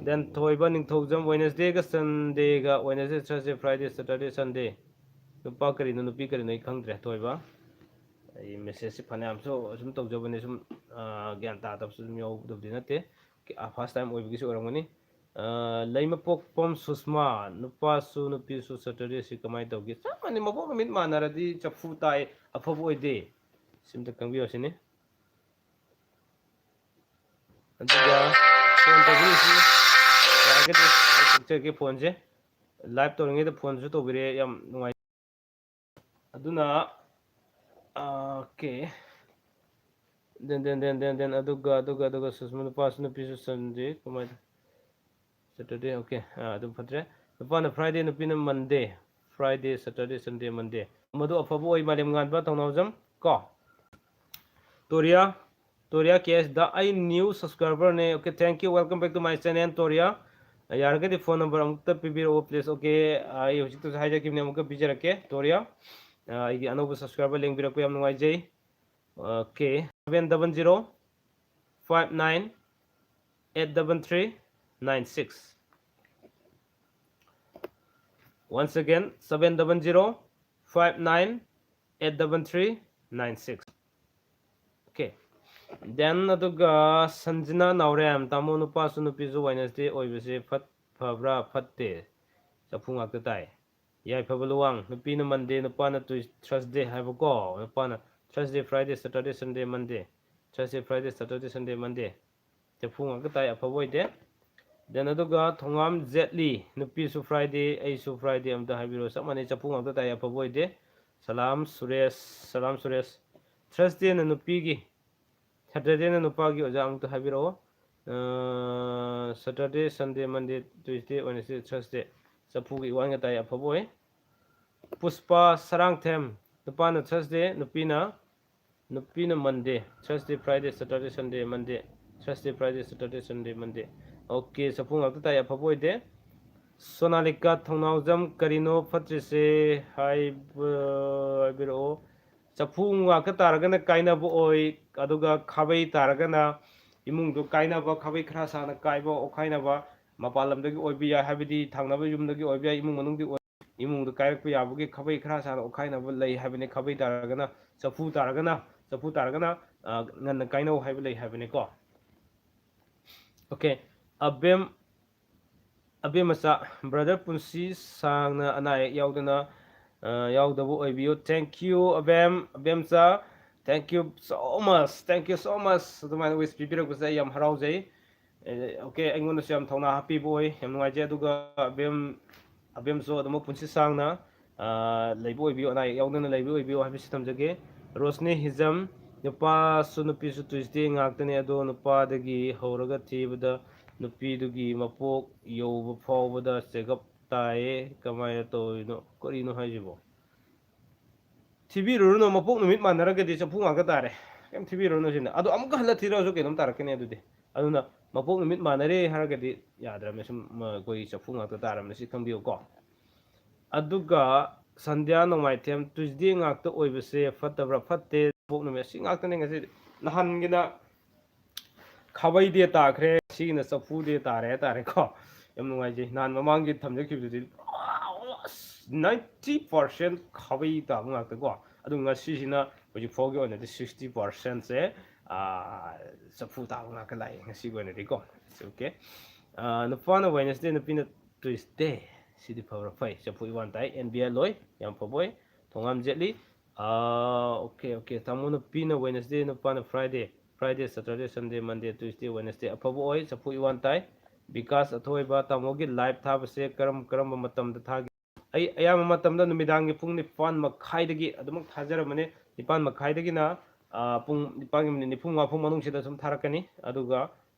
Then ꯊꯣꯏꯕ ꯅꯤꯡꯊꯧꯖꯝ, Wednesday ꯒ Sunday ꯒ, Wednesday, Thursday, Friday, Saturday, Sunday꯫ ꯅꯨꯄꯥ ꯀꯔꯤꯅꯣ, ꯅꯨꯄꯤ ꯀꯔꯤꯅꯣ ꯑꯩ ꯈꯪꯗ꯭ꯔꯦ, ꯊꯣꯏꯕ꯫ ꯑꯩ message ꯁꯤ ꯐꯅꯌꯥꯝꯁꯨ ꯑꯁꯨꯝ ꯇꯧꯖꯕꯅꯦ, ꯁꯨꯝ, ꯑ, ꯒ꯭ꯌꯥꯟ ꯇꯥꯗꯕꯁꯨ ꯑꯗꯨꯝ ꯌꯥꯎꯗꯕꯗꯤ ꯅꯠꯇꯦ꯫ ꯑ, first time ꯑꯣꯏꯕꯒꯤꯁꯨ ꯑꯣꯏꯔꯝꯒꯅꯤ꯫ ꯑ, ꯂꯩꯃꯄꯣꯛꯄꯝ ꯁꯨꯁꯃꯥ, ꯅꯨꯄꯥꯁꯨ ꯅꯨꯄꯤꯁꯨ Saturday ꯁꯤ ꯀꯃꯥꯏꯅ ꯇꯧꯒꯦ? ꯆꯞ ꯃꯥꯟꯅꯩ, ꯃꯄꯣꯛ ꯅꯨꯃꯤꯠ ꯃꯥꯟꯅꯔꯗꯤ ꯆꯐꯨ ꯇꯥꯏ, ꯑꯐꯕ ꯑꯣꯏꯗꯦ꯫ ꯁꯤꯝꯇ ꯈꯪꯕꯤꯌꯣ ꯁꯤꯅꯤ꯫ ꯑꯗꯨꯒ ꯐꯣꯟ ꯇꯧꯕꯤꯔꯤꯁꯤ ꯌꯥꯔꯒꯗꯤ ꯑꯩ ꯀꯛꯆꯔꯒꯦ ꯐꯣꯟꯁꯦ꯫ ꯂꯥꯏꯚ ꯇꯧꯔꯤꯉꯩꯗ ꯐꯣꯟꯁꯨ ꯇꯧꯕꯤꯔꯛꯑꯦ, ꯌꯥꯝ ꯅꯨꯡꯉꯥꯏ꯫ ꯑꯗꯨꯅ ꯑꯣꯀꯦ꯫ ꯗꯦꯟ ꯗꯦꯟ ꯗꯦꯟ ꯗꯦꯟ ꯗꯦꯟ ꯑꯗꯨꯒ ꯑꯗꯨꯒ ꯑꯗꯨꯒ ꯁꯨꯁꯃꯥ ꯅꯨꯄꯥꯁꯨ ꯅꯨꯄꯤꯁꯨ ꯁꯟꯗꯦ ꯀꯃꯥꯏꯅ? ꯁꯦꯇꯔꯗꯦ, ꯑꯣꯀꯦ꯫ ꯑꯗꯨꯝ ꯐꯠꯇ꯭ꯔꯦ꯫ ꯅꯨꯄꯥꯅ ꯐ꯭ꯔꯥꯏꯗꯦ, ꯅꯨꯄꯤꯅ ꯃꯟꯗꯦ꯫ ꯐ꯭ꯔꯥꯏꯗꯦ, ꯁꯦꯇꯔꯗꯦ, ꯁꯟꯗꯦ, ꯃꯟꯗꯦ꯫ ꯃꯗꯨ ꯑꯐꯕ ꯑꯣꯏ꯫ ꯃꯥꯂꯦꯝ ꯉꯥꯟꯕ ꯊꯧꯅꯥꯎꯖꯝ ꯀꯣ꯫ ꯇꯣꯔꯤꯌꯥ, ꯇꯣꯔꯤꯌꯥ ꯀꯦ ꯑꯦꯁ ꯗ ꯑꯩ ꯅ꯭ꯌꯨ ꯁꯕꯁꯀ꯭ꯔꯥꯏꯕꯔꯅꯦ꯫ Okay, thank you, welcome back to my channel, ꯇꯣꯔꯤꯌꯥ꯫ ꯌꯥꯔꯒꯗꯤ ꯐꯣꯟ ꯅꯝꯕꯔ ꯑꯃꯨꯛꯇ ꯄꯤꯕꯤꯔꯛꯑꯣ, ꯄ꯭ꯂꯤꯖ꯫ ꯑꯣꯀꯦ, ꯑꯩ ꯍꯧꯖꯤꯛꯇꯁꯨ ꯍꯥꯏꯖꯈꯤꯕꯅꯦ, ꯑꯃꯨꯛꯀ ꯄꯤꯖꯔꯛꯀꯦ, ꯇꯣꯔꯤꯌꯥ꯫ ꯑꯩꯒꯤ ꯑꯅꯧꯕ ꯁꯕꯁꯀ꯭ꯔꯥꯏꯕꯔ ꯂꯦꯡꯕꯤꯔꯛꯄ ꯌꯥꯝ ꯅꯨꯡꯉꯥꯏꯖꯩ꯫ Okay, seven double zero five nine eight double three nine six. Once again, seven double zero five nine eight double three nine six. Okay. Then ꯑꯗꯨꯒ ꯁꯟꯖꯤꯅꯥ ꯅꯥꯎꯔꯦꯝ, ꯇꯥꯃꯣ, ꯅꯨꯄꯥꯁꯨ ꯅꯨꯄꯤꯁꯨ ꯋꯦꯅꯁꯗꯦ ꯑꯣꯏꯕꯁꯦ ꯐꯠ-, ꯐꯕ꯭ꯔꯥ ꯐꯠꯇꯦ? ꯆꯐꯨ ꯉꯥꯛꯇ ꯇꯥꯏ꯫ ꯌꯥꯏꯐꯕ ꯂꯨꯋꯥꯡ, ꯅꯨꯄꯤꯅ ꯃꯟꯗꯦ, ꯅꯨꯄꯥꯅ ꯇꯨꯏ-, ꯊꯔꯁꯗꯦ ꯍꯥꯏꯕꯀꯣ꯫ ꯅꯨꯄꯥꯅ ꯊꯔꯁꯗꯦ, ꯐ꯭ꯔꯥꯏꯗꯦ, ꯁꯦꯇꯔꯗꯦ, ꯁꯟꯗꯦ, ꯃꯟꯗꯦ꯫ ꯊꯔꯁꯗꯦ, ꯐ꯭ꯔꯥꯏꯗꯦ, ꯁꯦꯇꯔꯗꯦ, ꯁꯟꯗꯦ, ꯃꯟꯗꯦ꯫ ꯆꯐꯨ ꯉꯥꯛꯇ ꯇꯥꯏ, ꯑꯐꯕ ꯑꯣꯏꯗꯦ꯫ Then ꯑꯗꯨꯒ ꯊꯣꯉꯥꯝ ꯖꯦꯠꯂꯤ, ꯅꯨꯄꯤꯁꯨ ꯐ꯭ꯔꯥꯏꯗꯦ, ꯑꯩꯁꯨ ꯐ꯭ꯔꯥꯏꯗꯦ, ꯑꯝꯇ ꯍꯥꯏꯕꯤꯔꯛꯑꯣ꯫ ꯆꯞ ꯃꯥꯟꯅꯩ, ꯆꯐꯨ ꯉꯥꯛꯇ ꯇꯥꯏ, ꯑꯐꯕ ꯑꯣꯏꯗꯦ꯫ ꯁꯂꯥꯝ ꯁꯨꯔꯦꯁ, ꯁꯂꯥꯝ ꯁꯨꯔꯦꯁ꯫ ꯊꯔꯁꯗꯦꯅ ꯅꯨꯄꯤꯒꯤ, ꯁꯦꯇꯔꯗꯦꯅ ꯅꯨꯄꯥꯒꯤ꯫ ꯑꯣꯖꯥ ꯑꯃꯨꯛꯇ ꯍꯥꯏꯕꯤꯔꯛꯑꯣ꯫ ꯑ, ꯁꯦꯇꯔꯗꯦ, ꯁꯟꯗꯦ, ꯃꯟꯗꯦ, ꯇ꯭ꯌꯨꯁꯗꯦ, ꯋꯦꯅꯁꯗꯦ, ꯊꯔꯁꯗꯦ꯫ ꯆꯐꯨꯒ ꯏꯋꯥꯟꯒ ꯇꯥꯏ, ꯑꯐꯕ ꯑꯣꯏ꯫ ꯄꯨꯁꯄꯥ ꯁꯔꯥꯡꯊꯦꯝ, ꯅꯨꯄꯥꯅ ꯊꯔꯁꯗꯦ, ꯅꯨꯄꯤꯅ, ꯅꯨꯄꯤꯅ ꯃꯟꯗꯦ꯫ ꯊꯔꯁꯗꯦ, ꯐ꯭ꯔꯥꯏꯗꯦ, ꯁꯦꯇꯔꯗꯦ, ꯁꯟꯗꯦ, ꯃꯟꯗꯦ꯫ ꯊꯔꯁꯗꯦ, ꯐ꯭ꯔꯥꯏꯗꯦ, ꯁꯦꯇꯔꯗꯦ, ꯁꯟꯗꯦ, ꯃꯟꯗꯦ꯫ ꯑꯣꯀꯦ, ꯆꯐꯨ ꯉꯥꯛꯇ ꯇꯥꯏ, ꯑꯐꯕ ꯑꯣꯏꯗꯦ꯫ ꯁꯣꯅꯥꯂꯤꯀꯥ ꯊꯧꯅꯥꯎꯖꯝ, ꯀꯔꯤꯅꯣ ꯐꯠꯇ꯭ꯔꯤꯁꯦ ꯍꯥꯏꯕ-, ꯍꯥꯏꯕꯤꯔꯛꯑꯣ꯫ ꯆꯐꯨ ꯉꯥꯛꯇ ꯇꯥꯔꯒꯅ ꯀꯥꯏꯅꯕ ꯑꯣꯏ, ꯑꯗꯨꯒ ꯈꯥꯕꯩ ꯇꯥꯔꯒꯅ ꯏꯃꯨꯡꯗꯣ ꯀꯥꯏꯅꯕ, ꯈꯥꯕꯩ ꯈꯔ ꯁꯥꯡꯅ ꯀꯥꯏꯕ, ꯑꯣꯠꯈꯥꯏꯅꯕ, ꯃꯄꯥꯟ ꯂꯝꯗꯒꯤ ꯑꯣꯏꯕ ꯌꯥꯏ, ꯍꯥꯏꯕꯗꯤ ꯊꯪꯅꯕ ꯌꯨꯝꯗꯒꯤ ꯑꯣꯏꯕ ꯌꯥꯏ, ꯏꯃꯨꯡ ꯃꯅꯨꯡꯗꯤ ꯑꯣꯏ-, ꯏꯃꯨꯡꯗ ꯀꯥꯏꯔꯛꯄ ꯌꯥꯕꯒꯤ ꯈꯥꯕꯩ ꯈꯔ ꯁꯥꯡꯅ ꯑꯣꯠꯈꯥꯏꯅꯕ ꯂꯩ ꯍꯥꯏꯕꯅꯤ꯫ ꯈꯥꯕꯩ ꯇꯥꯔꯒꯅ, ꯆꯐꯨ ꯇꯥꯔꯒꯅ, ꯆꯐꯨ ꯇꯥꯔꯒꯅ, ꯑ, ꯉꯟꯅ ꯀꯥꯏꯅꯧ ꯍꯥꯏꯕ ꯂꯩ ꯍꯥꯏꯕꯅꯤꯀꯣ꯫ ꯑꯣꯀꯦ, ꯑꯕꯦꯝ, ꯑꯕꯦꯝꯃꯆꯥ, ꯕ꯭ꯔꯗꯔ ꯄꯨꯟꯁꯤ ꯁꯥꯡꯅ ꯑꯅꯥ ꯑꯌꯦꯛ ꯌꯥꯎꯗꯅ, ꯑ, ꯌꯥꯎꯗꯕ ꯑꯣꯏꯕꯤꯌꯨ꯫ Thank you, Abem, ꯑꯕꯦꯝꯆꯥ꯫ Thank you so much, thank you so much. ꯑꯗꯨꯃꯥꯏꯅ wish ꯄꯤꯕꯤꯔꯛꯄꯁꯦ ꯑꯩ ꯌꯥꯝ ꯍꯔꯥꯎꯖꯩ꯫ ꯑꯣꯀꯦ, ꯑꯩꯉꯣꯟꯗꯁꯨ ꯌꯥꯝ ꯊꯧꯅꯥ ꯍꯥꯞꯄꯤꯕ ꯑꯣꯏ, ꯌꯥꯝ ꯅꯨꯡꯉꯥꯏꯖꯩ꯫ ꯑꯗꯨꯒ ꯑꯕꯦꯝ, ꯑꯕꯦꯝꯁꯨ ꯑꯗꯨꯃꯛ ꯄꯨꯟꯁꯤ ꯁꯥꯡꯅ ꯂꯩꯕ ꯑꯣꯏꯕꯤꯌꯨ, ꯑꯅꯥ ꯑꯌꯦꯛ ꯌꯥꯎꯗꯅ ꯂꯩꯕ ꯑꯣꯏꯕꯤꯌꯨ ꯍꯥꯏꯕꯁꯤ ꯊꯝꯖꯒꯦ꯫ ꯔꯣꯁꯅꯤ ꯍꯤꯖꯝ, ꯅꯨꯄꯥꯁꯨ ꯅꯨꯄꯤꯁꯨ Tuesday ꯉꯥꯛꯇꯅꯤ, ꯑꯗꯣ ꯅꯨꯄꯥꯗꯒꯤ ꯍꯧꯔꯒ ꯊꯤꯕꯗ ꯅꯨꯄꯤꯗꯨꯒꯤ ꯃꯄꯣꯛ ꯌꯧꯕ ꯐꯥꯎꯕꯗ ꯆꯦꯒꯞ ꯇꯥꯏꯌꯦ꯫ ꯀꯃꯥꯏꯅ ꯇꯧꯔꯤꯅꯣ, ꯀꯔꯤꯅꯣ ꯍꯥꯏꯁꯤꯕꯣ? ꯊꯤꯕꯤꯔꯨꯔꯅꯨ, ꯃꯄꯣꯛ ꯅꯨꯃꯤꯠ ꯃꯥꯟꯅꯔꯒꯗꯤ ꯆꯐꯨ ꯉꯥꯛꯇ ꯇꯥꯔꯦ꯫ ꯀꯩꯝ ꯊꯤꯕꯤꯔꯨꯔꯅꯨ ꯁꯤꯅ꯫ ꯑꯗꯣ ꯑꯃꯨꯛꯀ ꯍꯜꯂ ꯊꯤꯔꯛꯑꯁꯨ ꯀꯩꯅꯣꯝ ꯇꯥꯔꯛꯀꯅꯤ ꯑꯗꯨꯗꯤ꯫ ꯑꯗꯨꯅ ꯃꯄꯣꯛ ꯅꯨꯃꯤꯠ ꯃꯥꯟꯅꯔꯦ ꯍꯥꯏꯔꯒꯗꯤ ꯌꯥꯗ꯭ꯔꯕꯅꯦ, ꯁꯨꯝ ꯑꯩꯈꯣꯏ ꯆꯐꯨ ꯉꯥꯛꯇ ꯇꯥꯔꯕꯅꯦ, ꯁꯤ ꯈꯪꯕꯤꯌꯨꯀꯣ꯫ ꯑꯗꯨꯒ ꯁꯟꯙ꯭ꯌꯥ ꯅꯣꯡꯃꯥꯏꯊꯦꯝ, Tuesday ꯉꯥꯛꯇ ꯑꯣꯏꯕꯁꯦ ꯐꯠꯇꯕ꯭ꯔꯥ? ꯐꯠꯇꯦ꯫ ꯃꯄꯣꯛ ꯅꯨꯃꯤꯠ ꯑꯁꯤ ꯉꯥꯛꯇꯅꯦ ꯉꯁꯤꯗꯤ꯫ ꯅꯍꯥꯟꯒꯤꯅ ꯈꯥꯕꯩ day ꯇꯥꯈ꯭ꯔꯦ, ꯁꯤꯒꯤꯅ ꯆꯐꯨ day ꯇꯥꯔꯦ ꯍꯥꯏꯇꯥꯔꯦꯀꯣ꯫ ꯌꯥꯝ ꯅꯨꯡꯉꯥꯏꯖꯩ꯫ ꯅꯍꯥꯟ ꯃꯃꯥꯡꯒꯤ ꯊꯝꯖꯈꯤꯕꯗꯨꯗꯤ ninety percent ꯈꯥꯕꯩ ꯇꯥꯕ ꯉꯥꯛꯇꯀꯣ꯫ ꯑꯗꯨ ꯉꯁꯤꯁꯤꯅ ꯍꯧꯖꯤꯛ ꯐꯥꯎꯒꯤ ꯑꯣꯏꯅꯗꯤ sixty percentꯁꯦ ꯆꯐꯨ ꯇꯥꯕ ꯉꯥꯛꯇ ꯂꯥꯛꯑꯦ ꯉꯁꯤꯒꯤ ꯑꯣꯏꯅꯗꯤꯀꯣ꯫ Okay. ꯅꯨꯄꯥꯅ Wednesday, ꯅꯨꯄꯤꯅ Tuesday꯫ ꯁꯤꯗꯤ ꯐꯕ꯭ꯔꯥ? ꯐꯩ, ꯆꯐꯨ ꯏꯋꯥꯟ ꯇꯥꯏ꯫ ꯑꯦꯟ ꯕꯤ ꯑꯦꯜ ꯑꯣꯏ, ꯌꯥꯝ ꯐꯕ ꯑꯣꯏ꯫ ꯊꯣꯉꯥꯝ ꯖꯦꯠꯂꯤ꯫ Okay, okay. ꯇꯥꯃꯣ, ꯅꯨꯄꯤꯅ Wednesday, ꯅꯨꯄꯥꯅ Friday꯫ Friday, Saturday, Sunday, Monday, Tuesday, Wednesday꯫ ꯑꯐꯕ ꯑꯣꯏ, ꯆꯐꯨ ꯏꯋꯥꯟ ꯇꯥꯏ꯫ ꯕꯤꯀꯥꯁ ꯑꯊꯣꯏꯕ, ꯇꯥꯃꯣꯒꯤ live ꯊꯥꯕꯁꯦ ꯀꯔꯝ ꯀꯔꯝꯕ ꯃꯇꯝꯗ ꯊꯥꯒꯦ? ꯑꯩ ꯑꯌꯥꯝꯕ ꯃꯇꯝꯗ ꯅꯨꯃꯤꯗꯥꯡꯒꯤ ꯄꯨꯡ ꯅꯤꯄꯥꯟ ꯃꯈꯥꯏꯗꯒꯤ ꯑꯗꯨꯃꯛ ꯊꯥꯖꯔꯝꯕꯅꯦ꯫ ꯅꯤꯄꯥꯟ ꯃꯈꯥꯏꯗꯒꯤꯅ ꯄꯨꯡ ꯅꯤꯄꯥꯟꯒꯤ minute ꯅꯤꯐꯨ ꯃꯉꯥ ꯐꯥꯎ ꯃꯅꯨꯡꯁꯤꯗ ꯁꯨꯝ ꯊꯥꯔꯛꯀꯅꯤ꯫ ꯑꯗꯨꯒ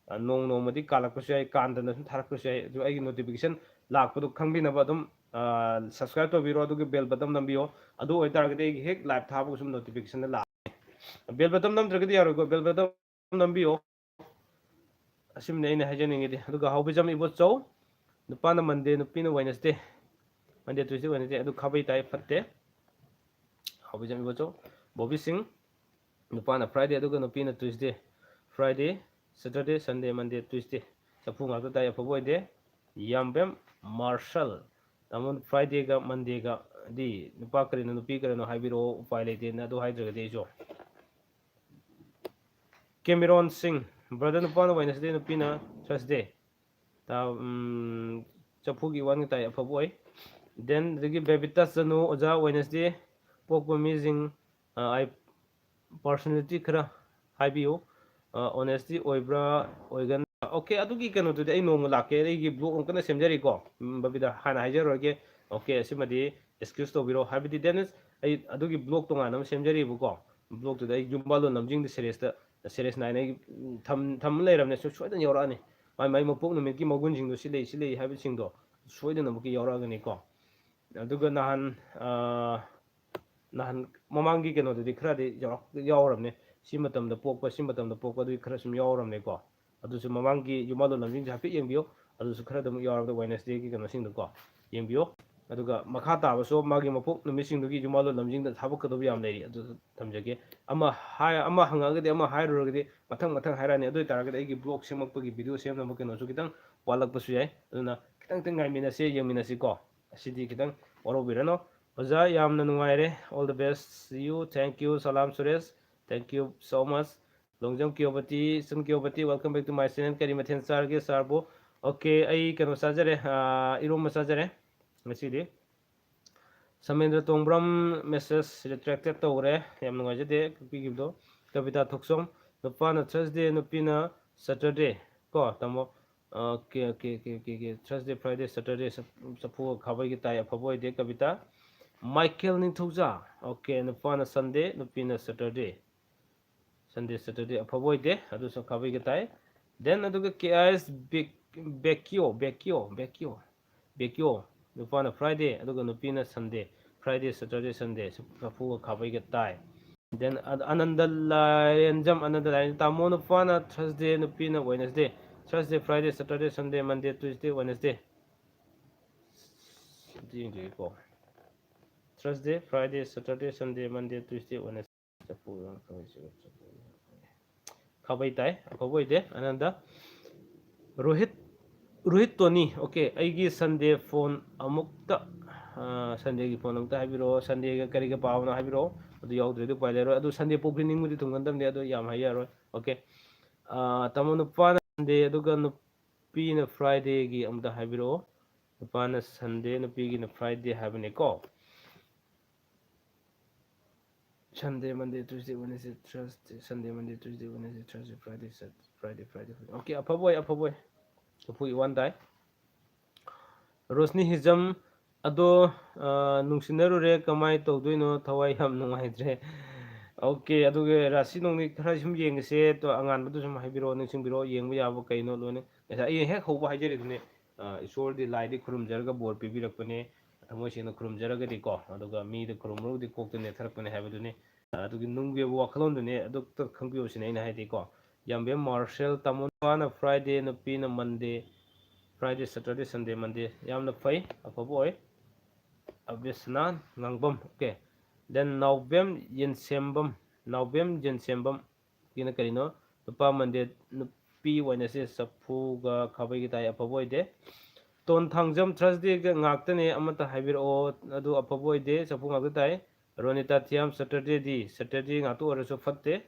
ꯅꯣꯡ ꯅꯣꯡꯃꯗꯤ ꯀꯥꯜꯂꯛꯄꯁꯨ ꯌꯥꯏ, ꯀꯥꯟꯗꯅ ꯁꯨꯝ ꯊꯥꯔꯛꯄꯁꯨ ꯌꯥꯏ꯫ ꯑꯗꯨ ꯑꯩꯒꯤ notification ꯂꯥꯛꯄꯗꯣ ꯈꯪꯕꯤꯅꯕ ꯑꯗꯨꯝ subscribe ꯇꯧꯕꯤꯔꯣ, ꯑꯗꯨꯒ bell button ꯅꯝꯕꯤꯌꯣ꯫ ꯑꯗꯨ ꯑꯣꯏꯇꯥꯔꯒꯗꯤ ꯑꯩꯒꯤ ꯍꯦꯛ live ꯊꯥꯕꯒ ꯁꯨꯝ notificationꯗ ꯂꯥꯛꯑꯦ꯫ Bell button ꯅꯝꯗ꯭ꯔꯒꯗꯤ ꯌꯥꯔꯣꯏꯀꯣ, bell button ꯅꯝꯕꯤꯌꯣ꯫ ꯑꯁꯤꯃꯅꯤ ꯑꯩꯅ ꯍꯥꯏꯖꯅꯤꯡꯉꯤꯗꯤ꯫ ꯑꯗꯨꯒ ꯍꯥꯎꯕꯤꯖꯝ ꯏꯕꯣꯆꯧ, ꯅꯨꯄꯥꯅ Monday, ꯅꯨꯄꯤꯅ Wednesday꯫ Monday, Tuesday, Wednesday꯫ ꯑꯗꯨ ꯈꯥꯕꯩ ꯇꯥꯏ, ꯐꯠꯇꯦ꯫ ꯍꯥꯎꯕꯤꯖꯝ ꯏꯕꯣꯆꯧ꯫ ꯕꯣꯕꯤ ꯁꯤꯡ, ꯅꯨꯄꯥꯅ Friday ꯑꯗꯨꯒ ꯅꯨꯄꯤꯅ Tuesday꯫ Friday, Saturday, Sunday, Monday, Tuesday꯫ ꯆꯐꯨ ꯉꯥꯛꯇ ꯇꯥꯏ, ꯑꯐꯕ ꯑꯣꯏꯗꯦ꯫ ꯌꯥꯝꯕꯦꯝ ꯃꯥꯔꯁꯜ, ꯇꯥꯃꯣ, Fridayꯒ Mondayꯒꯗꯤ ꯅꯨꯄꯥ ꯀꯔꯤꯅꯣ ꯅꯨꯄꯤ ꯀꯔꯤꯅꯣ ꯍꯥꯏꯕꯤꯔꯛꯑꯣ, ꯎꯄꯥꯏ ꯂꯩꯇꯦꯅ ꯑꯗꯨ ꯍꯥꯏꯗ꯭ꯔꯒꯗꯤ ꯑꯩꯁꯨ꯫ ꯀꯦꯃꯦꯔꯣꯟ ꯁꯤꯡ, brother, ꯅꯨꯄꯥꯅ Wednesday, ꯅꯨꯄꯤꯅ Thursday꯫ ꯆꯐꯨꯒꯤ ꯋꯥꯟꯒ ꯇꯥꯏ, ꯑꯐꯕ ꯑꯣꯏ꯫ Then ꯑꯗꯒꯤ ꯕꯦꯕꯤꯇꯥ ꯆꯅꯨ, ꯑꯣꯖꯥ, Wednesday ꯄꯣꯛꯄ ꯃꯤꯁꯤꯡ, ꯑ, ꯑꯩ, personality ꯈꯔ ꯍꯥꯏꯕꯤꯌꯨ꯫ ꯑ, honesty ꯑꯣꯏꯕ꯭ꯔꯥ, ꯑꯣꯏꯒꯟꯕ꯭ꯔꯥ? Okay, ꯑꯗꯨꯒꯤ ꯀꯩꯅꯣꯗꯨꯗꯤ ꯑꯩ ꯅꯣꯡꯃ ꯂꯥꯛꯀꯦ, ꯑꯩꯒꯤ blog ꯑꯃꯨꯛ ꯀꯟꯅ ꯁꯦꯝꯖꯔꯤꯀꯣ꯫ ꯎꯝ, ꯕꯕꯤꯗ, ꯍꯥꯟꯅ ꯍꯥꯏꯖꯔꯨꯔꯒꯦ꯫ Okay, ꯑꯁꯤꯃꯗꯤ excuse ꯇꯧꯕꯤꯔꯣ꯫ ꯍꯥꯏꯕꯗꯤ, ꯗꯦꯅꯤꯁ, ꯑꯩ ꯑꯗꯨꯒꯤ blog ꯇꯣꯉꯥꯟꯅ ꯑꯃ ꯁꯦꯝꯖꯔꯤꯕꯀꯣ꯫ Blogꯇꯨꯗ ꯑꯩ ꯌꯨꯝ ꯄꯥꯜꯂꯣꯟ ꯂꯝꯖꯤꯡꯗ seriesꯇ, serious ꯅꯥꯏꯅ ꯑꯩ, ꯎꯝ, ꯊꯝ-, ꯊꯝ ꯂꯩꯔꯕꯅꯦ꯫ ꯁꯣꯏ-, ꯁꯣꯏꯗꯅ ꯌꯥꯎꯔꯛꯑꯅꯤ꯫ ꯃꯥꯏ, ꯃꯥꯏ ꯃꯄꯣꯛ ꯅꯨꯃꯤꯠꯀꯤ ꯃꯒꯨꯟꯁꯤꯡꯗꯣ ꯁꯤ ꯂꯩ, ꯁꯤ ꯂꯩ ꯍꯥꯏꯕꯁꯤꯡꯗꯣ ꯁꯣꯏꯗꯅꯃꯛꯀꯤ ꯌꯥꯎꯔꯛꯑꯒꯅꯤꯀꯣ꯫ ꯑꯗꯨꯒ ꯅꯍꯥꯟ, ꯑ, ꯅꯍꯥꯟ ꯃꯃꯥꯡꯒꯤ ꯀꯩꯅꯣꯗꯨꯗꯤ ꯈꯔꯗꯤ ꯌꯥꯎꯔꯛ-, ꯌꯥꯎꯔꯕꯅꯦ꯫ ꯁꯤ ꯃꯇꯝꯗ ꯄꯣꯛꯄ, ꯁꯤ ꯃꯇꯝꯗ ꯄꯣꯛꯄ, ꯑꯗꯨꯒꯤ ꯈꯔ ꯁꯨꯝ ꯌꯥꯎꯔꯕꯅꯦꯀꯣ꯫ ꯑꯗꯨꯁꯨ ꯃꯃꯥꯡꯒꯤ ꯌꯨꯝ ꯄꯥꯜꯂꯣꯟ ꯂꯝꯖꯤꯡꯁꯦ ꯍꯥꯏꯐꯦꯠ ꯌꯦꯡꯕꯤꯌꯨ꯫ ꯑꯗꯨꯁꯨ ꯈꯔ ꯑꯗꯨꯝ ꯌꯥꯎꯔꯕꯗ Wednesdayꯒꯤ ꯀꯩꯅꯣꯁꯤꯡꯗꯣꯀꯣ ꯌꯦꯡꯕꯤꯌꯨ꯫ ꯑꯗꯨꯒ ꯃꯈꯥ ꯇꯥꯕꯁꯨ ꯃꯥꯒꯤ ꯃꯄꯣꯛ ꯅꯨꯃꯤꯠꯁꯤꯡꯗꯨꯒꯤ ꯌꯨꯝ ꯄꯥꯜꯂꯣꯟ ꯂꯝꯖꯤꯡꯗ ꯊꯥꯕꯛꯀꯗꯕ ꯌꯥꯝ ꯂꯩꯔꯤ꯫ ꯑꯗꯨꯁꯨ ꯊꯝꯖꯒꯦ꯫ ꯑꯃ ꯍꯥꯏ-, ꯑꯃ ꯍꯪꯉꯛꯑꯒꯗꯤ ꯑꯃ ꯍꯥꯏꯔꯨꯔꯒꯗꯤ ꯃꯊꯪ ꯃꯊꯪ ꯍꯥꯏꯔꯛꯑꯅꯤ꯫ ꯑꯗꯨ ꯑꯣꯏꯇꯥꯔꯒꯗꯤ ꯑꯩꯒꯤ blog ꯁꯦꯝꯃꯛꯄꯒꯤ video ꯁꯦꯝꯅꯕ ꯀꯩꯅꯣꯁꯨ ꯈꯤꯇꯪ ꯋꯥꯠꯂꯛꯄꯁꯨ ꯌꯥꯏ꯫ ꯑꯗꯨꯅ ꯈꯤꯇꯪ ꯈꯤꯇꯪ ꯉꯥꯏꯃꯤꯟꯅꯁꯦ, ꯌꯦꯡꯃꯤꯟꯅꯁꯤꯀꯣ꯫ ꯑꯁꯤꯗꯤ ꯈꯤꯇꯪ ꯋꯥꯔꯧꯕꯤꯔꯅꯨ꯫ ꯑꯣꯖꯥ, ꯌꯥꯝꯅ ꯅꯨꯡꯉꯥꯏꯔꯦ꯫ All the best. See you. Thank you. Salam Suresh. Thank you so much. Longjam ꯀꯤꯌꯣꯕꯇꯤ, ꯁꯨꯟ ꯀꯤꯌꯣꯕꯇꯤ, welcome back to my channel. ꯀꯔꯤ ꯃꯊꯦꯜ ꯆꯥꯔꯒꯦ, ꯁꯥꯔꯕꯨ? Okay, ꯑꯩ ꯀꯩꯅꯣ ꯆꯥꯖꯔꯦ, ꯑꯥ, ꯏꯔꯣꯝꯕ ꯆꯥꯖꯔꯦ ꯉꯁꯤꯗꯤ꯫ ꯁꯃꯦꯟꯗ꯭ꯔ ꯇꯣꯡꯕ꯭ꯔꯝ message retracted ꯇꯧꯈ꯭ꯔꯦ, ꯌꯥꯝ ꯅꯨꯡꯉꯥꯏꯖꯗꯦ ꯄꯤꯈꯤꯕꯗꯣ꯫ ꯀꯕꯤꯇꯥ ꯊꯣꯛꯆꯣꯝ, ꯅꯨꯄꯥꯅ Thursday, ꯅꯨꯄꯤꯅ Saturday ꯀꯣ, ꯇꯥꯃꯣ? Okay, okay, okay, okay, okay. Thursday, Friday, Saturday, ꯆꯐꯨ ꯈꯥꯕꯩꯒ ꯇꯥꯏ, ꯑꯐꯕ ꯑꯣꯏꯗꯦ꯫ ꯀꯕꯤꯇꯥ꯫ ꯃꯥꯏꯀꯦꯜ ꯅꯤꯡꯊꯧꯖꯥ, okay, ꯅꯨꯄꯥꯅ Sunday, ꯅꯨꯄꯤꯅ Saturday꯫ Sunday, Saturday ꯑꯐꯕ ꯑꯣꯏꯗꯦ, ꯑꯗꯨꯁꯨ ꯈꯥꯕꯩꯒ ꯇꯥꯏ꯫ Then ꯑꯗꯨꯒ K I S ꯕꯦꯛ-, ꯕꯦꯀꯤꯌꯣ, ꯕꯦꯀꯤꯌꯣ, ꯕꯦꯀꯤꯌꯣ, ꯕꯦꯀꯤꯌꯣ, ꯅꯨꯄꯥꯅ Friday, ꯑꯗꯨꯒ ꯅꯨꯄꯤꯅ Sunday꯫ Friday, Saturday, Sunday ꯆꯐꯨꯒ ꯈꯥꯕꯩꯒ ꯇꯥꯏ꯫ Then ꯑ-, ꯑꯅꯟꯗ ꯂꯥꯏꯔꯦꯟꯖꯝ, ꯑꯅꯟꯗ ꯂꯥꯏꯔꯦꯟꯖꯝ, ꯇꯥꯃꯣ, ꯅꯨꯄꯥꯅ Thursday, ꯅꯨꯄꯤꯅ Wednesday꯫ Thursday, Friday, Saturday, Sunday, Monday, Tuesday, Wednesday꯫ ꯑꯝꯇ ꯌꯦꯡꯖꯒꯦꯀꯣ꯫ Thursday, Friday, Saturday, Sunday, Monday, Tuesday, Wednesday꯫ ꯆꯐꯨ ꯈꯥꯕꯩ ꯇꯥꯏ, ꯑꯐꯕ ꯑꯣꯏꯗꯦ꯫ ꯑꯅꯟꯗ꯫ ꯔꯣꯍꯤꯠ, ꯔꯣꯍꯤꯠ ꯇꯣꯅꯤ, okay, ꯑꯩꯒꯤ Sunday phone ꯑꯃꯨꯛꯇ, ꯑ, Sundayꯒꯤ phone ꯑꯃꯨꯛꯇ ꯍꯥꯏꯕꯤꯔꯛꯑꯣ, Sundayꯒ ꯀꯔꯤꯒ ꯄꯥꯕꯅꯣ ꯍꯥꯏꯕꯤꯔꯛꯑꯣ, ꯑꯗꯨ ꯌꯥꯎꯗ꯭ꯔꯗꯤ ꯎꯄꯥꯏ ꯂꯩꯔꯣꯏ꯫ ꯑꯗꯨ Sunday ꯄꯣꯛꯄꯤ ꯅꯤꯡꯕꯨꯗꯤ ꯊꯨꯡꯒꯟꯗꯕꯅꯤ, ꯑꯗꯣ ꯌꯥꯝ ꯍꯥꯏ ꯌꯥꯔꯣꯏ꯫ Okay, ꯑ, ꯇꯥꯃꯣ, ꯅꯨꯄꯥꯅ Sunday ꯑꯗꯨꯒ ꯅꯨꯄꯤꯅ Fridayꯒꯤ ꯑꯃꯨꯛꯇ ꯍꯥꯏꯕꯤꯔꯛꯑꯣ꯫ ꯅꯨꯄꯥꯅ Sunday, ꯅꯨꯄꯤꯒꯤꯅ Friday ꯍꯥꯏꯕꯅꯤꯀꯣ꯫ Sunday, Monday, Tuesday, Wednesday, Thursday, Sunday, Monday, Tuesday, Wednesday, Thursday, Friday, Sat- Friday, Friday, Friday. Okay, ꯑꯐꯕ ꯑꯣꯏ, ꯑꯐꯕ ꯑꯣꯏ꯫ ꯆꯐꯨ ꯏꯋꯥꯟ ꯇꯥꯏ꯫ ꯔꯣꯁꯅꯤ ꯍꯤꯖꯝ, ꯑꯗꯣ, ꯑ, ꯅꯨꯡꯁꯤꯟꯅꯔꯨꯔꯦ, ꯀꯃꯥꯏ ꯇꯧꯗꯣꯏꯅꯣ? ꯊꯋꯥꯏ ꯌꯥꯝ ꯅꯨꯡꯉꯥꯏꯇ꯭ꯔꯦ꯫ Okay, ꯑꯗꯨꯒ ꯔꯥꯁꯤ ꯅꯣꯡꯅꯤ ꯈꯔ ꯁꯨꯝ ꯌꯦꯡꯉꯁꯦ, ꯑꯗꯣ ꯑꯉꯥꯟꯕꯗꯨ ꯁꯨꯝ ꯍꯥꯏꯕꯤꯔꯛꯑꯣ, ꯅꯤꯡꯁꯤꯡꯕꯤꯔꯛꯑꯣ, ꯌꯦꯡꯕ ꯌꯥꯕ ꯀꯩꯅꯣ ꯂꯣꯏꯅ꯫ ꯉꯁꯥꯏ ꯑꯩ ꯍꯦꯛ ꯍꯧꯕ ꯍꯥꯏꯖꯔꯤꯗꯨꯅꯦ, ꯑ, ꯏꯁꯣꯔꯗꯤ ꯂꯥꯏꯗꯤ ꯈꯨꯔꯨꯝꯖꯔꯒ ꯕꯣꯔ ꯄꯤꯕꯤꯔꯛꯄꯅꯦ, ꯊꯃꯣꯏ ꯁꯦꯡꯅ ꯈꯨꯔꯨꯝꯖꯔꯒꯗꯤꯀꯣ, ꯑꯗꯨꯒ ꯃꯤꯗ ꯈꯨꯔꯨꯝꯂꯨꯔꯒꯗꯤ ꯀꯣꯛꯇ ꯅꯦꯠꯊꯔꯛꯄꯅꯦ ꯍꯥꯏꯕꯗꯨꯅꯤ꯫ ꯑꯗꯨꯒꯤ ꯅꯨꯡꯒꯤ ꯑꯣꯏꯕ ꯋꯥꯈꯜꯂꯣꯟꯗꯨꯅꯤ, ꯑꯗꯨ ꯈꯛꯇ ꯈꯪꯕꯤꯌꯨ ꯁꯤꯅꯤ ꯑꯩꯅ ꯍꯥꯏꯗꯤꯀꯣ꯫ ꯌꯥꯝꯕꯦꯝ ꯃꯥꯔꯁꯦꯜ ꯇꯥꯃꯣ, ꯅꯨꯄꯥꯅ Friday, ꯅꯨꯄꯤꯅ Monday, Friday, Saturday, Sunday, Monday꯫ ꯌꯥꯝꯅ ꯐꯩ, ꯑꯐꯕ ꯑꯣꯏ꯫ ꯑꯕꯦꯁꯅꯥ ꯉꯥꯡꯕꯝ, okay꯫ Then ꯅꯥꯎꯕꯦꯝ ꯌꯦꯟꯁꯦꯝꯕꯝ, ꯅꯥꯎꯕꯦꯝ ꯌꯦꯟꯁꯦꯝꯕꯝ ꯒꯤꯅ ꯀꯔꯤꯅꯣ? ꯅꯨꯄꯥ Monday, ꯅꯨꯄꯤ Wednesday, ꯆꯐꯨꯒ ꯈꯥꯕꯩꯒ ꯇꯥꯏ, ꯑꯐꯕ ꯑꯣꯏꯗꯦ꯫ ꯇꯣꯟ ꯊꯥꯡꯖꯝ Thursday ꯒ ꯉꯥꯛꯇꯅꯦ, ꯑꯃꯠꯇ ꯍꯥꯏꯕꯤꯔꯛꯑꯣ, ꯑꯗꯨ ꯑꯐꯕ ꯑꯣꯏꯗꯦ, ꯆꯐꯨ ꯉꯥꯛꯇ ꯇꯥꯏ꯫ ꯔꯣꯅꯤꯇꯥ ꯊꯤꯌꯥꯝ Saturday ꯗꯤ, Saturday ꯉꯥꯛꯇ ꯑꯣꯏꯔꯁꯨ ꯐꯠꯇꯦ,